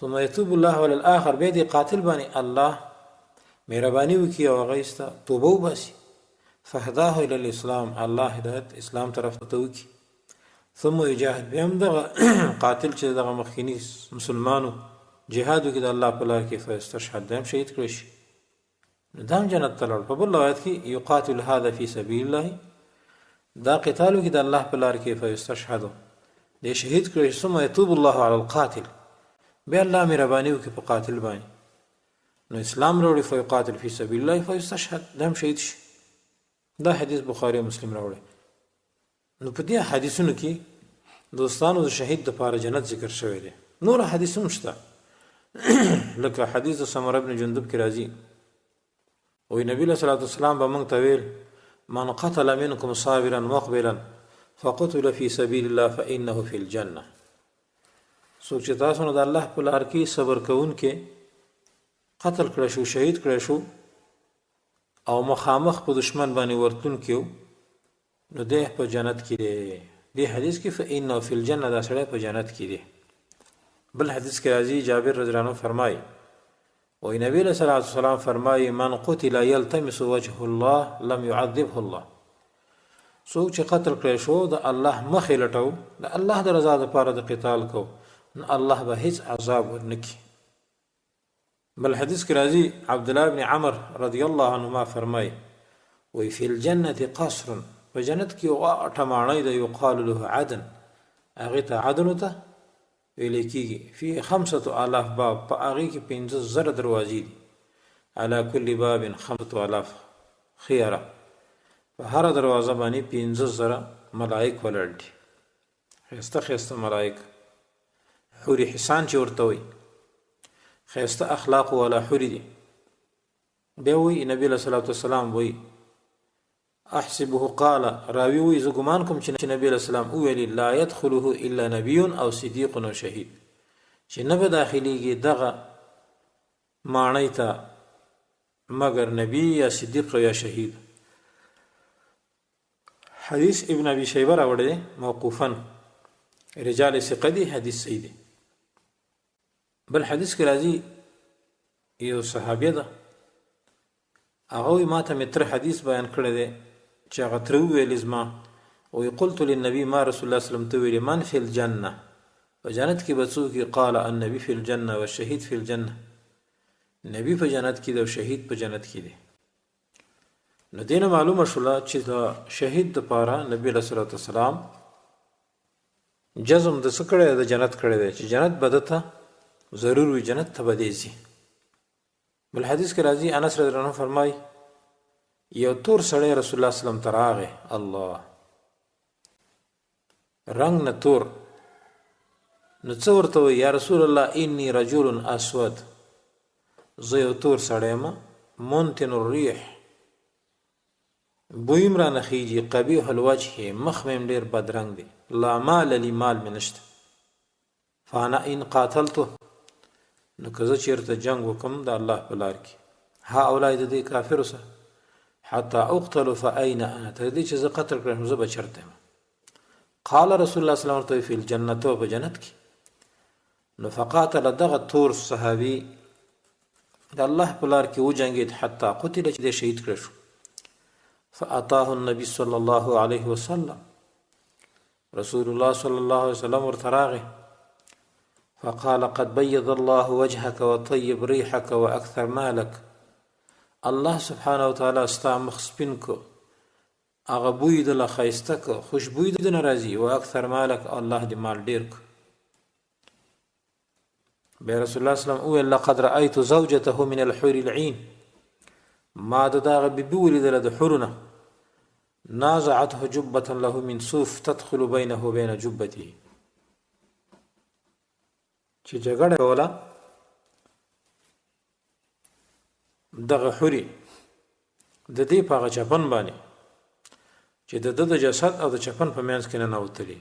ثم يتوب الله على الاخر، بیا دې قاتل باندې الله مهرباني وکړي او هغه ایسته توبه وباسي. فهداه الى الاسلام، الله هدایت اسلام طرف ته وکړي. ثم يجاهد، بیا هم دغه قاتل چې دغه مخکینی مسلمانو جهاد وکړي د الله په لار کې، فیستشهد، دی هم شهید کړی شي، نو دا هم جنت ته لاړ. په بل روایت کې یقاتل هذا فی سبیل الله، دا قتال وکړي د الله په لار کې، فیستشهد، دی شهید کړی شي. ثم یتوب الله علی القاتل، بیا الله مهرباني وکړي په قاتل باندې، نو اسلام راوړي، فیقاتل فی سبیل الله فیستشهد، دا هم شهید شي. دا حدیث بخاري او مسلم راوړی. نو په دې حدیثونو کې دوستانو د شهید د پاره جنت ذکر شوی دی. نور حدیث هم شته، لکه حدیث د سمره بن جندب کې راځي، وی نبی له صلوات والسلام به موږ ته ویل من قتل منکم صابرا مقبلا فقتل فی سبیل الله فانه فی الجنه. څوک چې تاسو نه د الله په لار کې صبر کوونکی قتل کړی شو، شهید کړی شو او مخامخ په دشمن باندې ورتلونکی، نو دی په جنت کې دی. دې حدیث کې فإنه فی الجنه، دا سړی په جنت کې دی. بل حدیث کې راځي جابر رضی الله عنه فرمایي وی نبی علیہ الصلوۃ والسلام فرمایي من قتل یلتمس وجه الله لم يعذبه الله. څوک چې قتل کړی شو د الله مخې لټو، د الله د رضا لپاره د قتال کو، نو الله به هیڅ عذاب ورنکړي. بل حدیث کې راځي عبد الله بن عمر رضی الله عنهما فرمای وی فی الجنه قصر، په جنت کې یو غټه ماڼۍ ده، یقال له عدن، هغې ته عدن ته ویل کېږي، فيه 5000 باب، په هغې کې 5000 دروازې دي، علی کل باب 5000 خیره، په هره دروازه باندې 5000 ملائک ولاړ دي، ښایسته ښایسته ملائک، حوري حسان چې ورته وایي، ښایسته اخلاق والا حوري دي. بیا وایي نبی علیه الصلاة والسلام وایي احسبه قال، راوي وایي زه ګمان کوم چې نبی علیه السلام وویلي لا يدخله الا نبی او صدیق او شهید، چې نه به داخلیږي دغه ماڼۍ ته مګر نبی یا صدیق یا شهید. حدیث ابن ابي شیبه راوړی دی موقوفا، رجال ثقه دي، حدیث صحیح دی. بل حدیث کې راځي یو صحابیه ده، هغه وایي ما ته مې تره حدیث بیان کړی دی چې هغه تره وویلې زما، وایي قلت للنبي، ما رسول الله صلی الله علیه وسلم ته ویلې من فی الجنه، په جنت کې به څوک وي؟ قال النبي فی الجنه والشهید فی الجنه، نبی په جنت کې دی او شهید په جنت کې دی. نو دینه معلومه شوله چې د شهید دپاره نبی علیه الصلاة والسلام جزم د څه کړی دی؟ د جنت کړی دی، چې جنت به ده ته ضرور وي، جنت ته به دی ځي. بل حدیث کې راځي انس رضی الله عنه فرمایي یو تور سړی رسول الله صلی الله علیه وسلم ته راغی، الله رنګ نه تور، نو څه ورته وایي؟ یا رسول الله انی رجل اسود، زه یو تور سړی یم، منتن الریح، بوی هم رانه خیږي، قبیح الوجه، مخ مې هم ډېر بد رنګ دی، لا مال لي، مال مې نشته، فانا ان قاتلته، نو که زه چیرته جنگ وکم د الله په لار کې، ها اولای د دې کافرو سره، حتی اقتل فاین انا، تر دې چې زه قتل کړم زه به چرته یم؟ قال رسول الله صلی الله علیه وسلم فی الجنه، په جنت کې. نو فقاتل دغه تور صحابي د الله په لار کې وجنګید، حتی قتل، چې دی شهید کړی شو. فاتاه النبي صلی الله علیه وسلم، رسول الله صلی الله علیه وسلم ورته راغی، فقال قد بيض الله وجهك وطيب ريحك واكثر مالك، الله سبحانه وتعالی ستا مخ سپین کو، هغه بوی د له ښایسته کو، خوشبوی د نه راځي، او اکثر مالک، الله دې مال ډیر کو. بیا رسول الله صلی الله علیه وسلم وویل لقد رأيت زوجته من الحور العين، ما د دغه بیبي ولیدله د حورو نه، نازعته جبة له من صوف تدخل بينه وبين جبته، چې جګړه کوله دغه حوري د دې په هغه چپن باندې چې د ده د جسد او د چپن په منځ کې ننوتلې.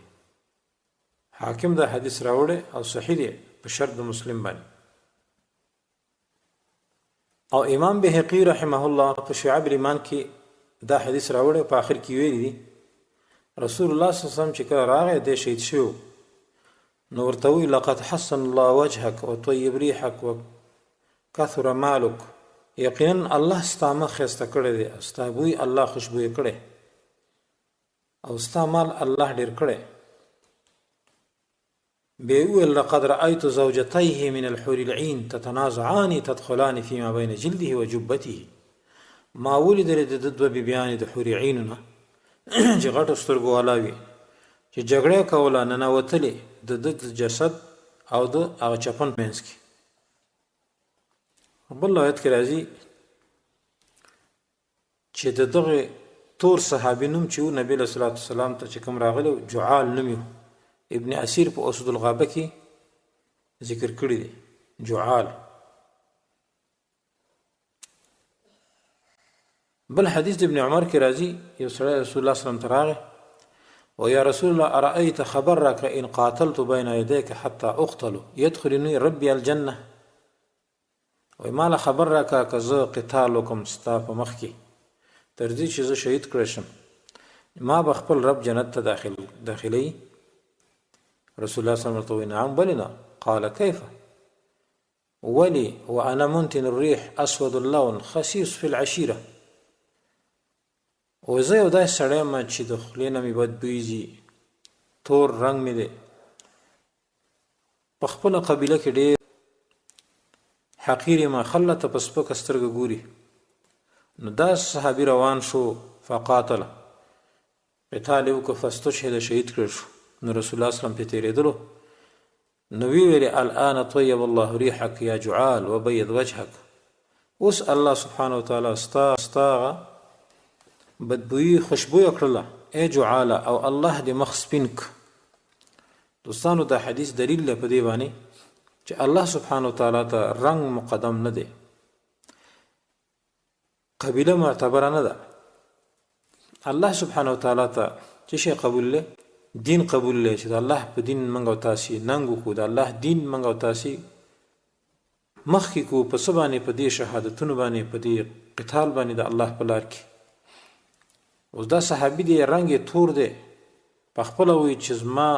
حاکم دا حدیث راوړی او صحیح دی په شرط د مسلم باندې. او امام بهقي رحمه الله په شعب الایمان کې دا حدیث راوړی، په آخر کې ویلي دي رسول الله صلی الله علیه وسلم چې کله راغی دی شهید شوی، نو ورته وویل لقد حسن الله وجهك وطيب ريحك وكثر مالك، یقینا الله ستا مخ ښایسته کړی دی او ستا بوی الله خوشبویه کړی او ستا مال الله ډیر کړی. بیا یې وویل لقد رأیت زوجتیه من الحور العین تتنازعان تدخلان فيما بین جلده وجبته، ما ولیدلې د ده دوه بیبیانې د حور عینو نه چې غټو سترګو والا وي، چې جګړه کوله ننوتلې د ده د جسد او د هغه چپن منځ کې. بل روایت کې راځي چې د دغه تور صحابي نوم چې و نبی علیه الصلاة والسلام ته چې کوم راغلی و جعال نوم یې، ابن اسیر په اسد الغابه کې ذکر کړی دی جعال. بل حدیث د ابن عمر کې راځي یو سړی رسول الله صلی الله علیه وسلم ته راغی او یا رسول الله ارأیت خبر راکړه ان قاتلت بین یدیک حتی اقتل یدخلنی ربی الجنه، وای ماله خبر راکړه که زه قتال وکم ستا په مخ کې تر دې چې زه شهید کړی شم ما به خپل رب جنت ته داخل داخلي؟ رسول الله صلی الله علیه وسلم ورته وایي نعم بلې نه. قال کیف، ولي وانا منتن الريح اسود اللون خسيس في العشيره، او زه یو داسې سړی یم چې د خولې نه مې بد بوی ځي، تور رنګ مې دی، په خپله قبیله کې ډېر حقیر یم، خلک ته په سپکه سترګه ګوري. نو دا صحابي روان شو، فقاتله، قتال یې وکړ، فاستشهد، شهید کړی شو. نو رسول الله صلی الله علیه وسلم پرې تېرېدلو. نو وی ویل الان طیب الله ریحک یا جعال وبیض وجهک، اوس الله سبحانه وتعالی ستا ستا بدبویي خوشبویه کړله ای جعاله، او الله دې مخ سپین ک. دوستانو دا حدیث دلیل دی په دې باندې چې الله سبحانه وتعالی ته رنګ مقدم نه دی، قبیله معتبره نه ده. الله سبحانه وتعالی ته چې شی قبول دی، دین قبول دی، چې د الله په دین موږ او تاسې ننګ وکړو، د الله دین موږ او تاسې مخکې کو، په څه باندې؟ په دې شهادتونو باندې، په دې قتال باندې د الله په لار کې. اوس دا صحابي دی، رنګ یې تور دی، په خپله وایي چې زما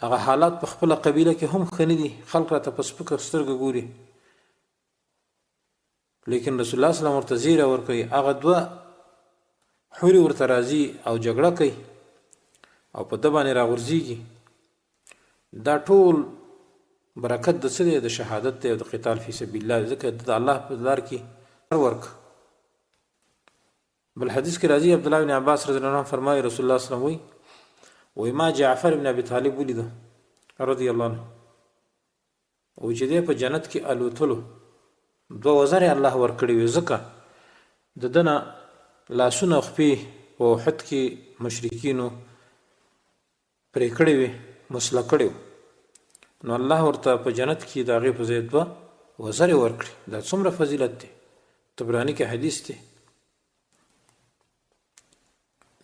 هغه حالات په خپله قبیله کې هم ښه نه دي، خلک راته په سپکه سترګه ګوري، لیکن رسول الله صلی الله علیه وسلم ورته زیری ورکوي. هغه دوه حورې ورته راځي او جګړه کوي او په ده باندې راغورځېږي. دا ټول برکت د څه دی؟ د شهادت دی او د قتال فی سبیل الله، ځکه د الله په لار کې ورک. بل حدیث کې راځي، عبد الله بن عباس رضی الله عنه فرمایي، رسول الله صلی الله علیه وسلم وایي، وایي ما جعفر بن ابي طالب ولید رضی الله عنه، او چې دی په جنت کې الوتلو، دوه وزرې الله ورکړې وې، ځکه د ده نه لاسونه او خپې په احد کې مشرکینو پرې کړې وې، مسله کړې وو، نو الله ورته په جنت کې د هغې په ځای دوه وزرې ورکړې. دا څومره فضیلت دی! طبراني کې حدیث دی.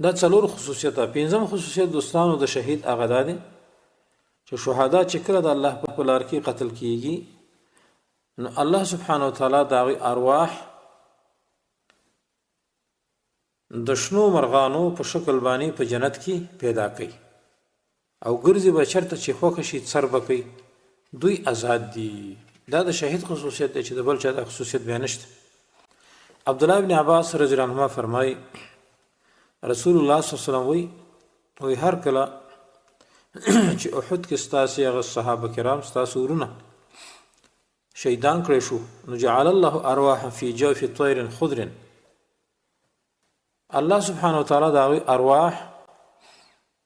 دا څلور خصوصیت. پنځم خصوصیت دوستانو د شهید هغه دا دی چې شهدا چې کله د الله په لار کې قتل کیږي، نو الله سبحانه وتعالی د هغوی ارواح د شنو مرغانو په شکل باندې په جنت کې پیدا کوي او ګرځي به، چرته چې خوښه شي څر به کوي، دوی ازاد دي. دا د شهید خصوصیت دی چې د بل چا دا خصوصیت بیا نشته. عبدالله ابن عباس رضی الله عنهما فرمایي، رسول الله صلی الله علیه وسلم وایي، وایي هر کله چې احد کې ستاسې هغه صحابه کرام، ستاسو ورونه شهیدان کړی شو، نو جعل الله ارواحا فی جوف طیر خضر، الله سبحانه وتعالی د هغوی ارواح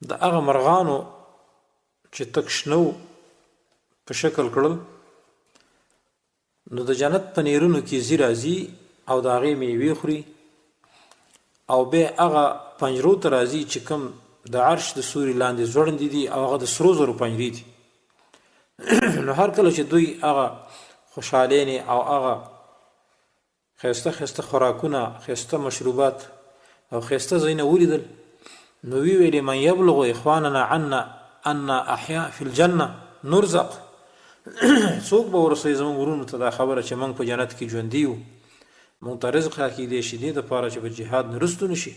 د هغه مرغانو چې تک شنه وو په شکل کړل، نو د جنت په نیرونو کې ځي راځي او د هغې میوې خوري، او بیا هغه پنجرو ته راځي چې کوم د عرش د سوري لاندې ځوړندې دي، او هغه د سرو زرو پنجرې دي. نو هر کله چې دوی هغه خوشحالینې او هغه ښایسته ښایسته خوراکونه، ښایسته مشروبات او ښایسته ځایونه ولیدل، نو وی ویلې من یبلغ اخواننا عنا ان احیاء فی الجنه نرزق، څوک به ورسوي زموږ ورونو ته دا خبره چې موږ په جنت کې ژوندي یو، موږ ته رزق راکېدی شي، دې دپاره چې په جهاد نه رستو نشي،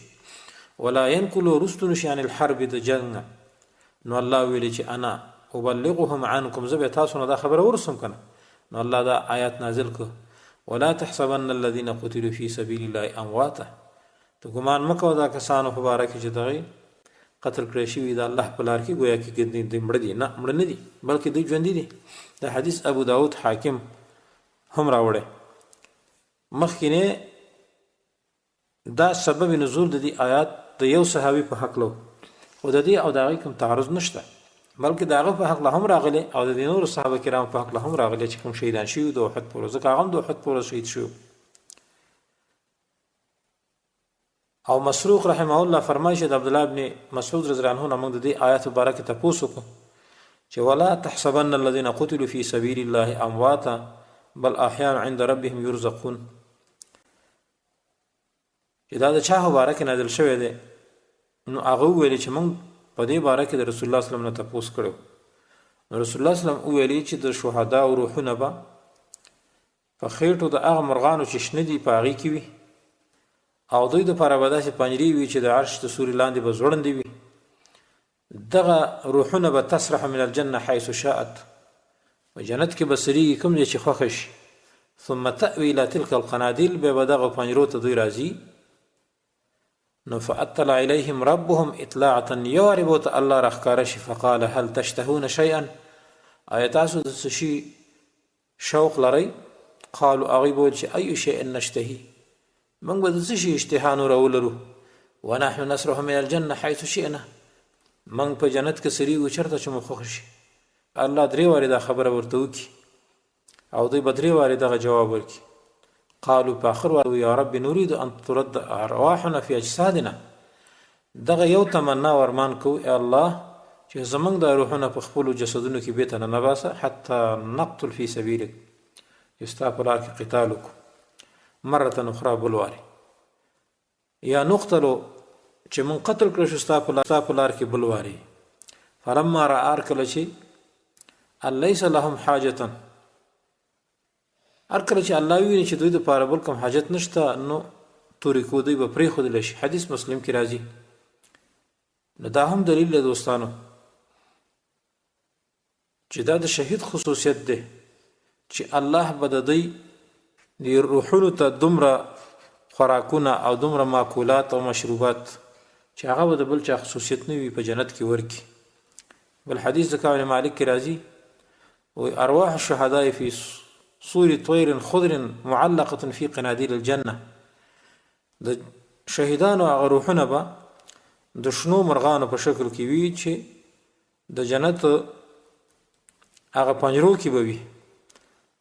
ولا ینکلو رستو نشي عن الحرب د جنګ نه. نو الله ویلي چې انا ابلغهم عنکم، زه به تاسو نه دا خبره ورسوم کنه. نو الله دا آیات نازل کړ، ولا تحسبن الذين قتلوا في سبيل الله امواتا، ته ګمان مکوه دا کسانو په باره کې چې دغه قتل کړی شوي د الله په لار کې ګویا کې دوی مړه دي. نه، مړه نه دي، بلکې دوی ژوندي دي. دا حدیث ابو داود حاکم هم راوړی. مخکینی دا سبب نزول د دې آیات د یو صحابي په هکله، خو د دې او د هغې کوم تعارض نشته، بلکې د هغه په هکله هم راغلی او د دې نورو صحابه کرامو په هکله هم راغلی چې کوم شهیدان شوي د احد په ورځ، ځکه هغه هم د احد په ورځ شهید شوي. او مسروق رحمه الله فرمایي چې د عبد الله ابن مسعود رضی الله عنه نه موږ د دې آیات مبارک تپوس وکړو چې ولا تحسبن الذين قتلوا في سبيل الله امواتا بل احياء عند ربهم يرزقون، چې دا د چا په باره کې نازل شوی دی؟ نو هغه وویل چې موږ په دې باره کې د رسول الله صلی الله علیه وسلم نه تپوس کړو، نو رسول الله صلی الله علیه وسلم وویل چې د شهداو روحونه به په خېټو د هغه مرغانو چې شنه دي په هغې کې وي، او دوی دپاره به داسې پنجرې وي چې د عرش د سوري لاندې به ځوړندې وي. دغه روحونه به تسرح من الجنة حيث شاءت، په جنت کې به سرېږي کوم ځای چې خوښه شي، ثم تأوي الى تلك القناديل، بیا به دغو پنجرو ته دوی راځي، نو فاطلع الیهم ربهم اطلاعة، یو وارې به ورته الله راښکاره شي، فقال هل تشتهون شیئا، آیا تاسو د څه شي شوق لرئ؟ قالو، هغوی به ویل چې ای شیء نشتهي، موږ به د څه شي اشتها نوره ولرو؟ ونحن نسرح من الجنة حيث شئنا، موږ په جنت کې سریږو چېرته چې مو خوښ شي. الله درې وارې دا خبره ورته وکړي او دوی به درې وارې دغه جواب ورکړي. قالو په اخر وارې یا رب نريد ان ترد ارواحنا فی اجسادنا، دغه یو تمنا او ارمان کوو ای الله چې زمونږ دا روحونه په خپلو جسدونو کې بیرته ننباسه، حتی نقتل فی سبیلک، چې ستا په لار کې قتال وکړو، مرة اخرى بل وارې، یا نقتلو چې مونږ قتل کړو شو ستا په لار کې بل وارې. فلما را هر کله چې ان لیس لهم حاجة، هر کله چې الله وویني چې دوی دپاره بل کوم حاجت نشته نو ترکو دوی به پرېښودل شي. حدیث مسلم کې راځي. نو دا هم دلیل دی دوستانو چې دا د شهید خصوصیت دی چې الله به د دوی د روحونو ته دومره خوراکونه او دومره ماکولات او مشروبات چې هغه به د بل چا خصوصیت نه وي په جنت کې ورکي. بل حدیث د کعب مالک کې راځي وی ارواح الشهداء فی صور طیر خضر معلقة فی قنادیل الجنة، د شهیدانو هغه روحونه به د شنو مرغانو په شکل کې وي چې د جنت هغه پنجرو کې به وي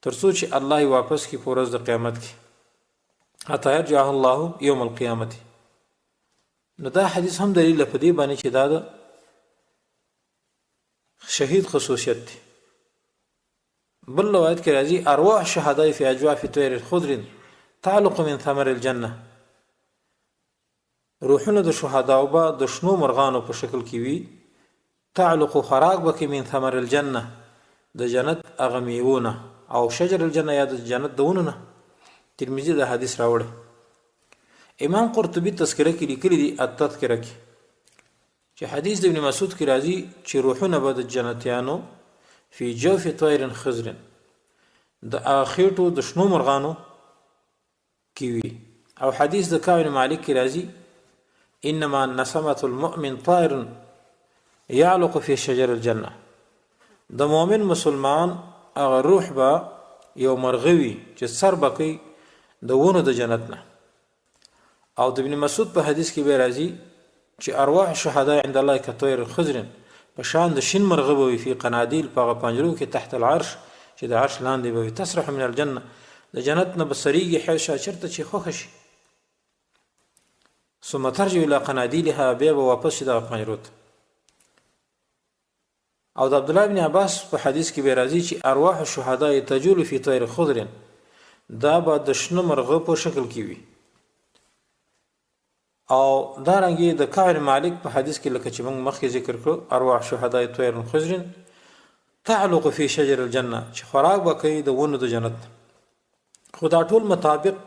تر څو چې الله یې واپس کړي په ورځ د قیامت کې، حتی یرجعه الله یوم القیامت. نو دا حدیث هم دلیل په دې باندې چې دا د شهید خصوصیت دی. بل روایت کې راځي ارواح شهدای فی اجواف طیر خضر تعلق من ثمر الجنه، روحونه د شهداو به د شنو مرغانو په شکل کې وي، تعلق خوراک به کې من ثمر الجنه د جنت هغه میوو نه، او شجر الجنه یا د جنت د ونو نه. ترمذي دا حدیث راوړی. امام قرطبي تذکره کې لیکلي دي، التذکره کې، چې حدیث د ابن مسعود کې راځي چې روحونه به د جنتیانو فی جوف طیر خضر د هغه خېټو د شنو مرغانو کې وي. او حدیث د کعب بن مالک کې راځي انما نسمة المؤمن طائر يعلق في شجر الجنه، د مؤمن مسلمان هغه روح به یو مرغه وي چې سر به کوي د ونو د جنت نه. او د ابن مسعود په حدیث کې به راځي چې ارواح شهدا عند الله کطیر خضر، په شان د شین مرغه به وي، فی قنادیل په هغه پنجرو کې تحت العرش چې د عرش لاندې به وي، تسرح من الجنه د جنت نه به سریږي حیث شا چېرته چې خوښه شي، ثم ترجع الى قنادیلها بیا به واپس شي دغه پنجرو ته. او د عبدالله بن عباس په حدیث کې به راځي چې ارواح الشهداء تجول فی طیر خضر، دا به د شنه مرغه په شکل کې وي. او دا رنګي د کعب مالک په حدیث کې لکه چې موږ مخکې ذکر کړو ارواح شهداء طیر خضر تعلق فی شجر الجنه چې خوراک به کوي د ونو د جنت. خو دا ټول مطابق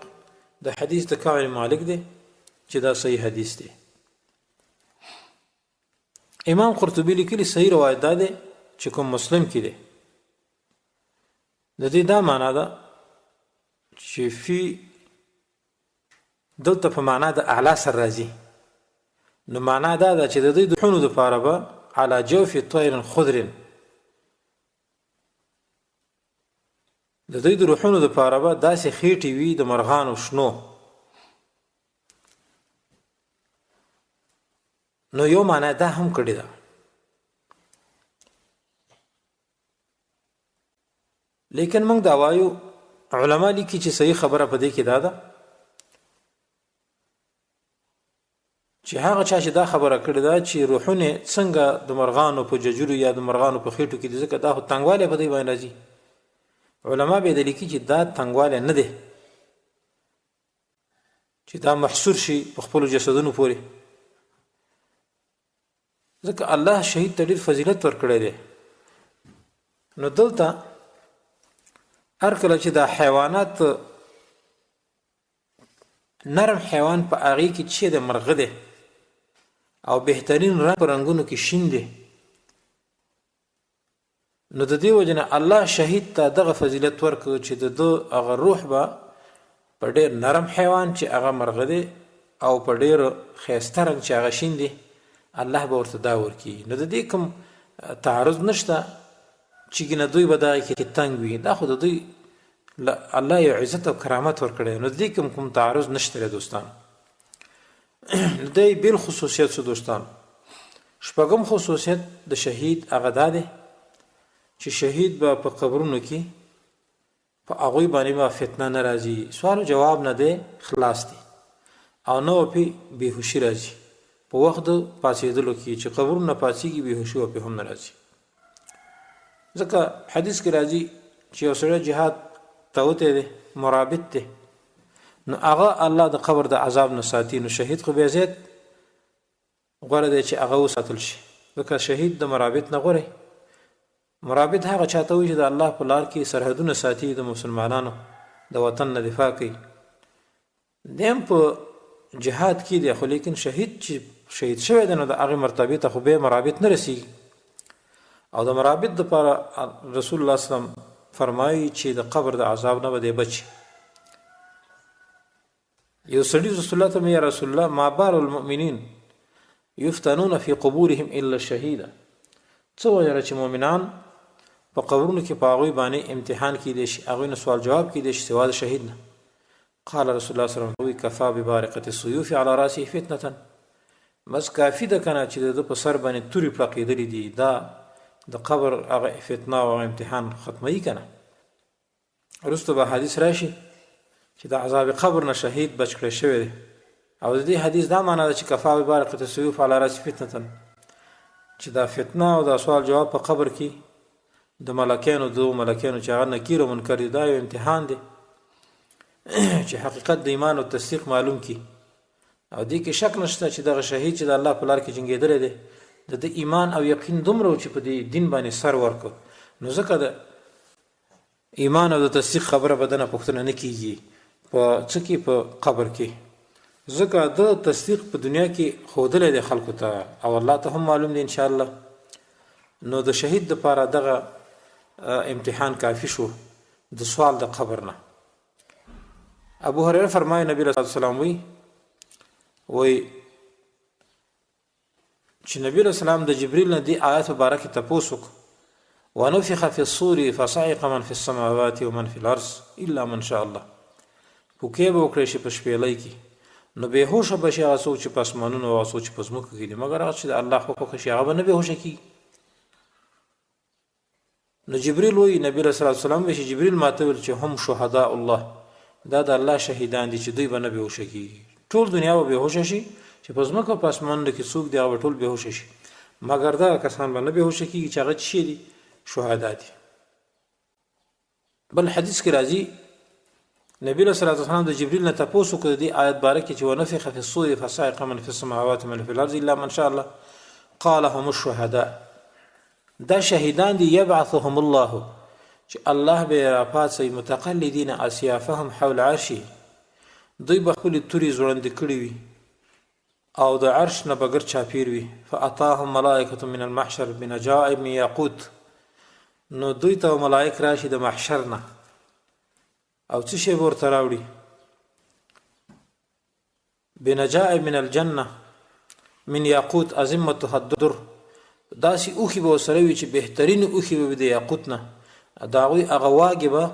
د حدیث د کعب مالک دی چې دا صحیح حدیث دی. امام قرطبي لیکلي صحیح روایت دا دی چې کوم مسلم کې دی. د دې دا معنا ده چې فی دلته په معنا د اعلی سره راځي، نو معنا دا ده چې د دوی د روحونو دپاره به علی جوف طیر خضر، د دوی د روحونو دپاره به داسې خېټې وي د مرغانو شنو. نو یو معنا دا هم کړې ده. لیکن موږ دا وایو، علما لیکي چې صحیح خبره په دې کې دا ده چې هغه چا چې دا خبره کړې ده چې روحونه څنګه د مرغانو په ججورو یا د مرغانو په خېټو کې دي، ځکه دا خو تنګوالی په دوی باندې راځي. علما به د لیکي چې دا تنګوالی نه دی چې دا محصور شي په خپلو جسدونو پورې، ځکه الله شهید ته ډېر فضیلت ورکړی دی. نو دلته هر کله چې دا حیوانات نرم حیوان په هغې کې چې د مرغه دی او بهترین رنګ په رنګونو کې شین دی، نو د دې وجې نه الله شهید ته دغه فضیلت ورکړ چې د ده هغه روح به په ډېر نرم حیوان چې هغه مرغه دی او په ډېر ښایسته رنګ چې هغه شین دی الله به ورته دا ورکړي. نو د دې کوم تعارض نشته چې ګنه دوی به دغه کې تنګ وي، دا خو د دوی الله یو عزت او کرامت ورکړی، نو د دې کوم تعارض نشته دی دوستانو. دی بیل خصوصیت شو دوستانو. شپږم خصوصیت د شهید هغه دا دی چې شهید به په قبرونو کې په هغوی باندې به فتنه نه راځي، سوال او جواب نه دی خلاص دی او نه به بیهوشي راځي په وخت د پاڅېدلو کې چې قبرونو نه پاڅېږي بیهوشي به هم نه راځي. ځکه حدیث کې راځي چې یو سړی جهاد ته وتی دی، مرابط دی، نو هغه الله د قبر د عذاب نه ساتي، نو شهید خو بیا زیات غوره دی چې هغه وساتل شي، ځکه شهید د مرابط نه غوره. مرابط هغه چاته وایي چې د الله په لار کې سرحدونه ساتي، د مسلمانانو د وطن نه دفاع کوي. دی هم په جهاد کې دی، خو لیکن شهید چې شهید شوی دی نو د هغې مرتبې ته خو بیا مرابط نه رسیږي. او د مرابط دپاره رسول الله صلی الله علیه وسلم فرمایي چې د قبر د عذاب نه به دی بچ. یو سړي رسول الله ته، یا رسول الله، ما بال المؤمنین یفتنون فی قبورهم الا الشهید، څه وجه چې مؤمنان په قبرونو کې په هغوی باندې امتحان کیدی شي، هغوی نه سوال جواب کیدی شي سوا د شهید نه؟ قال رسول الله صلی الله علیه وسلم، کفا ببارقة السیوف علی راسه فتنة، بس کافي ده کنه چې د ده په سر باندې تورې پړقېدلې دي، دا د قبر هغه فتنه او هغه امتحان ختموي کنه. وروسته به حدیث راشي چې د عذاب قبر نه شهید بچ کړی شوی دی. او د دې حدیث دا معنا ده چې کفا ببارقة السیوف علی راس فتنة، چې دا فتنه او دا سوال جواب په قبر کې د ملکانو، دو ملکانو چې هغه نکیر او منکر دي، دا یو امتحان دی چې حقیقت د ایمان او تصدیق معلوم کی. او دې کې شک نشته چې دغه شهید چې د الله په لار کې جنګېدلی دی، د ده ایمان او یقین دومره و چې په دې دین باندې سر ورکړ، نو ځکه د ایمان او د تصدیق خبره بدنه پوښتنه نه کیږي په څه کې، په قبر کې، ځکه د تصدیق په دنیا کې ښودلی دی خلکو ته او الله ته هم معلوم دی انشاءالله. نو د شهید دپاره دغه امتحان کافي شو د سوال د قبر نه. ابو هريره فرمایي نبی رسول الله وی وی چې نبی علیه السلام د جبريل نه دی آیت مبارک تپوس وکړ، ونفخ في الصور فصعق من في السماوات ومن في الارض الا من شاء الله، پوکې به وکړی شي په شپېلۍ کې، نو بېهوښه به شي هغه څوک چې په اسمانونو او هغه څوک چې په ځمکو کې دي، مګر هغه چې د الله خوښه شي هغه به نه بېهوښه کېږي. نو جبريل وایي، نبي علیه الصلوة والسلام وایي چې جبريل ماته ویل چې هم شهداء الله، دا د الله شهیدان دي چې دوی به نه بېهوښه کېږي. ټول دنیا به بېهوښه شي چې په ځمکه او په اسمانونو کې څوک دي هغه به ټول بېهوښه شي، مګر دغه کسان به نه بېهوښه کېږي چې هغه څه دي؟ شهدا دي. بل حدیث کې راځي نبی له صلوات والسلام د جبريل نه تپوس وکړ د دې آیت باره کې چې ونفخ فی الصور فصعق من فی السماوات من فی الارض الا من شاء الله، قال هم الشهداء، دا شهیدان دي، یبعثهم الله، چې الله به راپاڅوي، متقلدین اسیافهم حول عرشه، دوی به خپلې تورې ځوړندې کړې وي او د عرش نه به ګرد چاپیر وي، فاتاهم ملائکة من المحشر بنجائب من یاقوت، نو دوی ته به ملائک راشي د محشر نه او څه شی به ورته راوړي؟ بنجائب من الجنه من یاقوت ازمتها الدر، داسې اوښي به ورسره وي چې بهترینې اوښي به وي د یاقوت نه، د هغوی هغه واګې به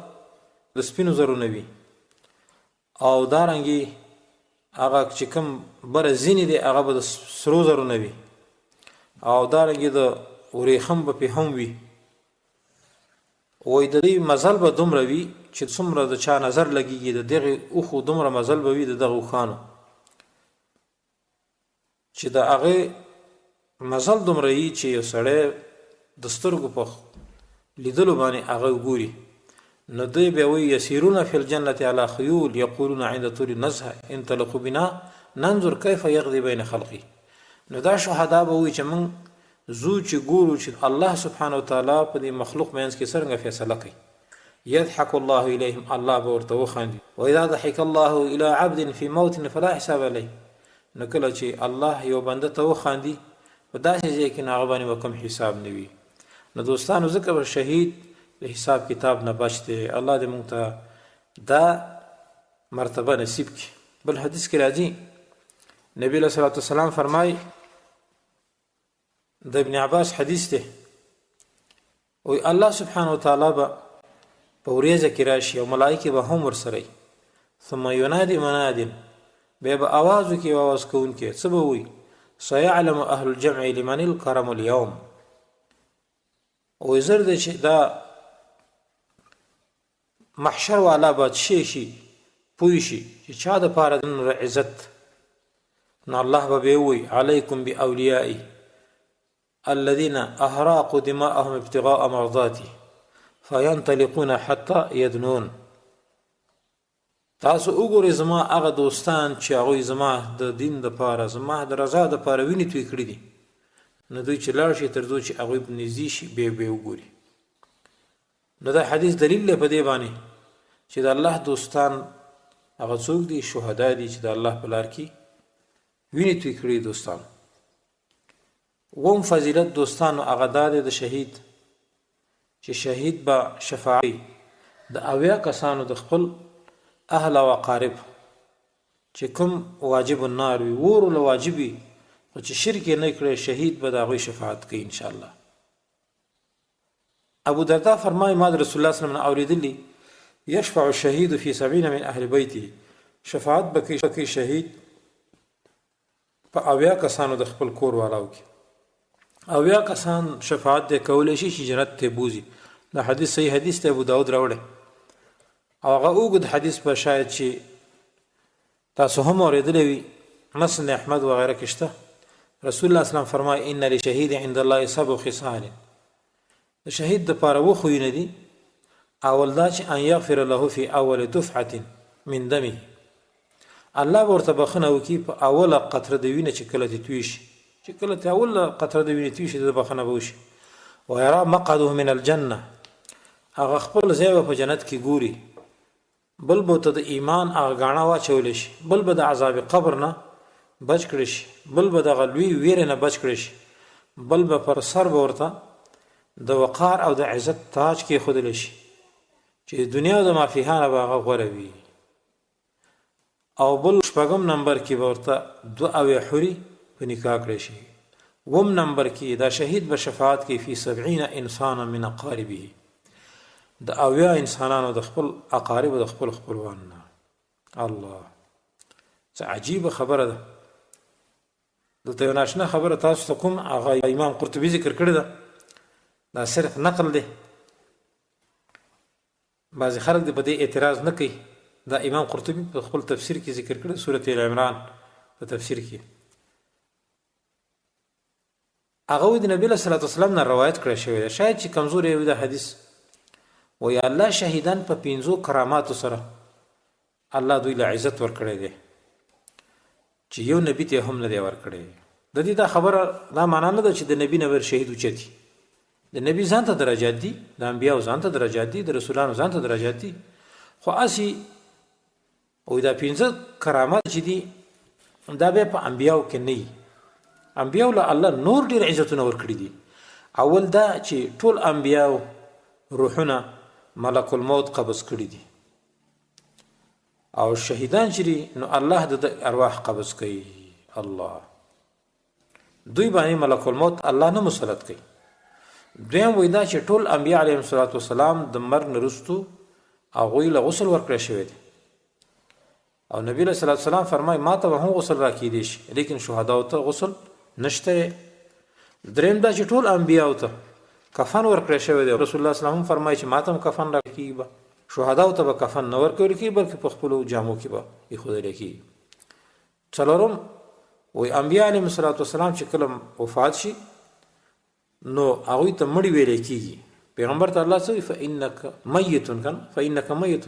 د سپینو زرو نه وي، او دارنګي هغه چې کوم بره زینې دی هغه به د سرو زرو نه وي، او دارنګي د وریښم به پې هم وي. وایي د دوی مزل به دومره وي چې څومره د چا نظر لګیږي د دغې اوښو دومره مزل به وي د دغه اوښانو، چې د هغه مزل دومره وي چې یو سړی د سترګو په لیدلو باندې هغه وګوري. نو دوی بیا وایي یسیرون فی الجنة علی خیول یقولون عند طول النزهة انطلقوا بنا ننظر کیف یقضی بین خلقی. نو دا شهدا به وایي چې موږ ځو چې ګورو چې الله سبحانه وتعالی په دې مخلوق منځ کې څرنګه فیصله کوي. يضحك الله اليهم، الله به ورته وخاندي. واذا ضحك الله الى عبد في موت فلا حساب عليه، نو کله چې الله یو بنده ته وخاندي په داسې ځای کې نو هغه باندې به کوم حساب نه وي. نو دوستانو ځکه به شهید د حساب کتاب نه بچ دی. الله دې مونږ ته دا مرتبه نصیب کړي. بل حدیث کې راځي نبی له صلوات والسلام فرمای، د ابن عباس حدیث دی، وایي الله سبحانه وتعالی به په وریځه کې راشي او ملایکې به هم ورسره وي. ثم ینادي مناد، بیا به اواز وکړي یو اواز کوونکی، څه به وایي؟ سیعلم اهل الجمع لمن الکرم اليوم. او زر دی چې دا محشر والا به څه شي پوه شي چې چا د پاره د عزت، نو الله به به وي علیکم باولیائی الذين اهراقوا دماءهم ابتغاء مرضاتي فينطلقون حتى يدنون. تاسو وګورئ زما هغه دوستان چې هغوی زما د دین دپاره، زما د رضا دپاره وینې توی کړي دي، نو دوی چې لاړ شي تر څو چې هغوی نږدې شي بیا به یې وګوري. نو دا حدیث دلیل دی په دې باندې چې د الله دوستان هغه څوک دي، شهدا دي چې د الله په لار کې وینې توی کړي دوستان. اووم فضیلت دوستانو هغه دا دی د شهید چې شهید به شفاعت کوي د 70 کسانو د خپل اهل او اقارب چې کوم واجب النار وي، ور له واجب وي، خو چې شرک یې نه کړی، شهید به د هغوی شفاعت کوي ان شاء الله. ابو دردا فرمایي ما د رسول الله صلی الله علیه وسلم نه اورېدلي، یشفع الشهید فی 70 من اهل بیته، شفاعت به کوي شهید په 70 کسانو د خپل کور والاو کې. 70 کسان شفاعت دی کولی شي چې جنت ته بوځي. دا حدیث صحیح حدیث دی، ابو داود راوړی، او هغه اوږد حدیث به شاید چې تاسو هم اورېدلی وي، مسند احمد وغیره کې شته. رسول الله اسلام فرمایي ان لشهید عند الله سبع خصال، د شهید دپاره اووه خویونه دي. اول دا چې ان یغفر له فی اول دفعة من دمه، الله به ورته بخښنه وکړي په اوله قطره د وینې چې کله ترې توی شي، چې کله ترې اوله قطره د وینې توی شي د بخښنه به وشي. ویرا مقعده من الجنه، هغه خپل ځای به په جنت کې ګوري. بل به ورته د ایمان هغه ګاڼه واچول شي، بل به د عذاب قبر نه بچ کړی شي، بل به دغه لوی ویرې نه بچ کړی شي، بل به پر سر به ورته د وقار او د عزت تاج کېښودل شي چې د دنیا او د مافیها نه به هغه غوره وي. او بل شپږم نمبر کې به ورته 72 حوري په نکاح کړی شي. اووم نمبر کې دا شهید به شفاعت کوي فی 70 انسانا من اقاربه، د 70 انسانانو د خپل اقارب د خپل خپلوان نه. الله، څه عجیبه خبره ده. دلته یو ناشنا خبره تاسو ته کوم، هغه امام قرطبي ذکر کړې ده، دا صرف نقل دی، بعضې خلک دې په دې اعتراض نه کوي. دا امام قرطبي په خپل تفسیر کې ذکر کړی، سورة ال عمران په تفسیر کې هغه وایي د نبي علیه الصلاة والسلام نه روایت کړی شوی دی، شاید چې کمزوری وي دا حدیث. وایي الله شهیدان په پنځو کراماتو سره الله دوی له عزت ورکړی دی چې یو نبي ته هم نه دی ورکړی. د دې دا خبره دا معنا نه ده چې د نبي نه بر شهید اوچتي، د نبي ځان ته درجات دي، د انبیاو ځان ته درجات دي، د رسولانو ځان ته درجات دي، خو اسی او دا پنځه کرامات چې دي دا بیا په انبیاو کې نه وي. انبیاو له الله نور ډېر عزتونه ورکړي دي. اول دا چې ټول انبیاو روحونه ملک الموت قبض کړي دي، او شهیدان چې دي نو الله د ارواح قبض کوي. الله دوی باندې ملک الموت الله نه مسلط کوي. دویم وایي دا چې ټول انبیا علیهم الصلاة والسلام د مرګ نه وروسته هغوی له غسل ورکړی شوی دی، او نبی علیه الصلاة والسلام فرمایي ما ته به هم غسل راکېدی شي، لیکن شهداو ته غسل نشته. دریم دا چې ټول انبیاو ته کفن ورکړی شوی دی، رسول الله صلی الله علیه وسلم فرمایي چې ما ته هم کفن راکېږي به، شهداو ته به کفن نه ورکول کېږي بلکې په خپلو جامو کې به ایښودل کېږي. څلورم وایي انبیا علیهم الصلاة والسلام چې کله وفات شي نو هغوی ته مړي ویلی کېږي. پیغمبر ته الله څه وایي؟ فانک میت که نه، فانک میت،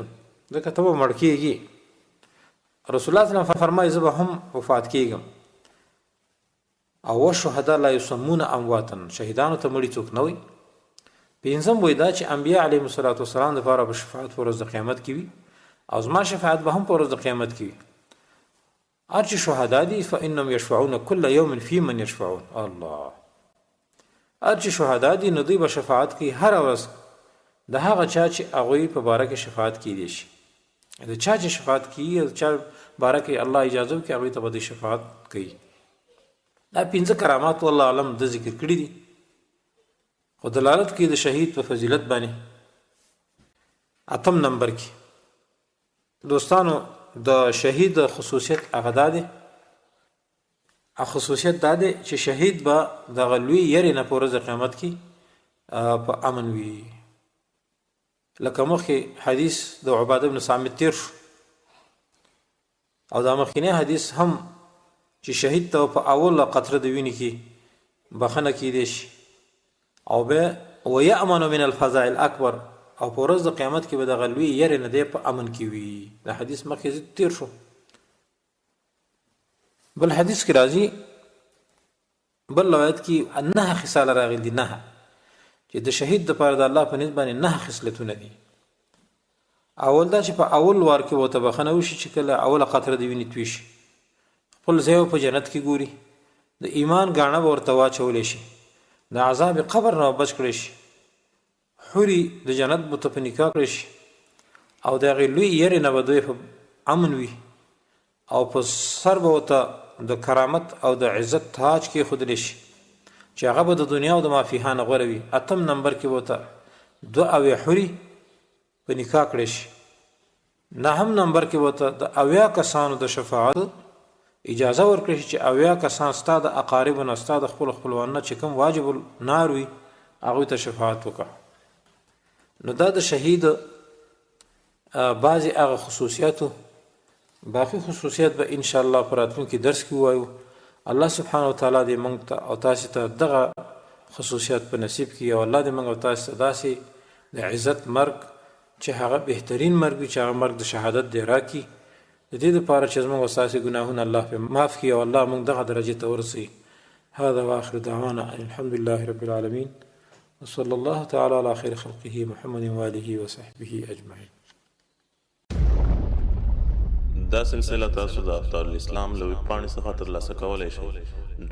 ځکه ته به مړ کېږي. رسول الله صلی الله علیه وسلم فرمایي زه به هم وفات کېږم. او والشهداء لا یسمون امواتا، شهیدانو ته مړي څوک نه وایي. پنځم وایي دا چې انبیا علیهم الصلاة والسلام دپاره به شفاعت په ورځ د قیامت کې وي، او زما شفاعت به هم په ورځ د قیامت کې وي. هر چې شهدا دي فانهم یشفعون کل یوم فی من یشفعون. الله، هر چې شهدا دي نو دوی به شفاعت کوي هره ورځ د هغه چا چې هغوی په باره کې شفاعت کیدی شي. د چا چې شفاعت کیږي، د چا باره کې الله اجازه ورکړي، هغوی ته به دوی شفاعت کوي. دا پنځه کرامات والله اعلم د ذکر کړي دي، خو دلالت کوي د شهید په فضیلت باندې. اتم نمبر کې دوستانو د شهید خصوصیت هغه دا دی، خصوصیت دا دی چې شهید به دغه لوی یرې نه په ورځ د قیامت کې په امن وي. لکه مخکې حدیث د عباده بن صامت تیر شو، او دا مخکینی حدیث هم چې شهید ته په اوله قطره د وینې کې بخښنه کیدی شي، او به ويأمن من الفزع الاکبر، او په ورځ د قیامت کې به دغه لوی یرې نه دی په امن کې وي. دا حدیث مخکې تیر شو. بل حدیث کې راځي، بل روایت کې 9 خصال راغلي دي، 9 چې د شهید د پاره د الله په نسبت باندې 9 خصلتونه دي. اول دا چې په اول وار کې ورته بخښنه وشي چې کله اوله قطره د وینې توی شي، خپل ځای په جنت کې ګوري، د ایمان ګاڼه به ورته واچولی شي، د عذاب قبر نه به بچ کړی شي، حوري د جنت به ورته په نکاح کړی شي، او د هغې لوی یرې نه به دوی په امن وي، او په سر به ورته د کرامت او د عزت تاج کېښودلی شي چې هغه به د دنیا او د مافیها نه غوره وي. اتم نمبر کې به ورته 72 حوري په نکاح کړی شي. نهم نمبر کې به ورته د 70 کسانو د شفاعت اجازه ورکړی شي چې 70 کسان ستا د اقاربو نه، ستا د خپلو خپلوانو نه چې کوم واجب النار وي هغوی ته شفاعت وکړه. نو دا د شهید بعضې هغه خصوصیاتو، باقي خصوصیات به ان شاء الله په راتلونکي درس کې ووایو. الله سبحانه وتعالی دې موږ ته او تاسې ته دغه خصوصیات په نصیب کړي، او الله دې موږ او تاسې ته داسې د عزت مرګ چې هغه بهترین مرګ وي، چې هغه مرګ د شهادت دی راکړي، د دې لپاره چې زموږ او ستاسې ګناهونه الله پرې معاف کړي او الله موږ دغه درجې ته ورسوي. هذا واخر دعوانا ان الحمد لله رب العالمين وصلى الله تعالى على خير خلقه محمد واله وصحبه اجمعين. دا سلسله تاسو د ابطال الاسلام له ویب پاڼې څخه ترلاسه کولای شئ.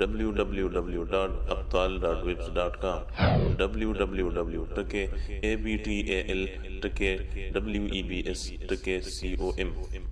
www.abtal.webs.com www.abtal.webs.com.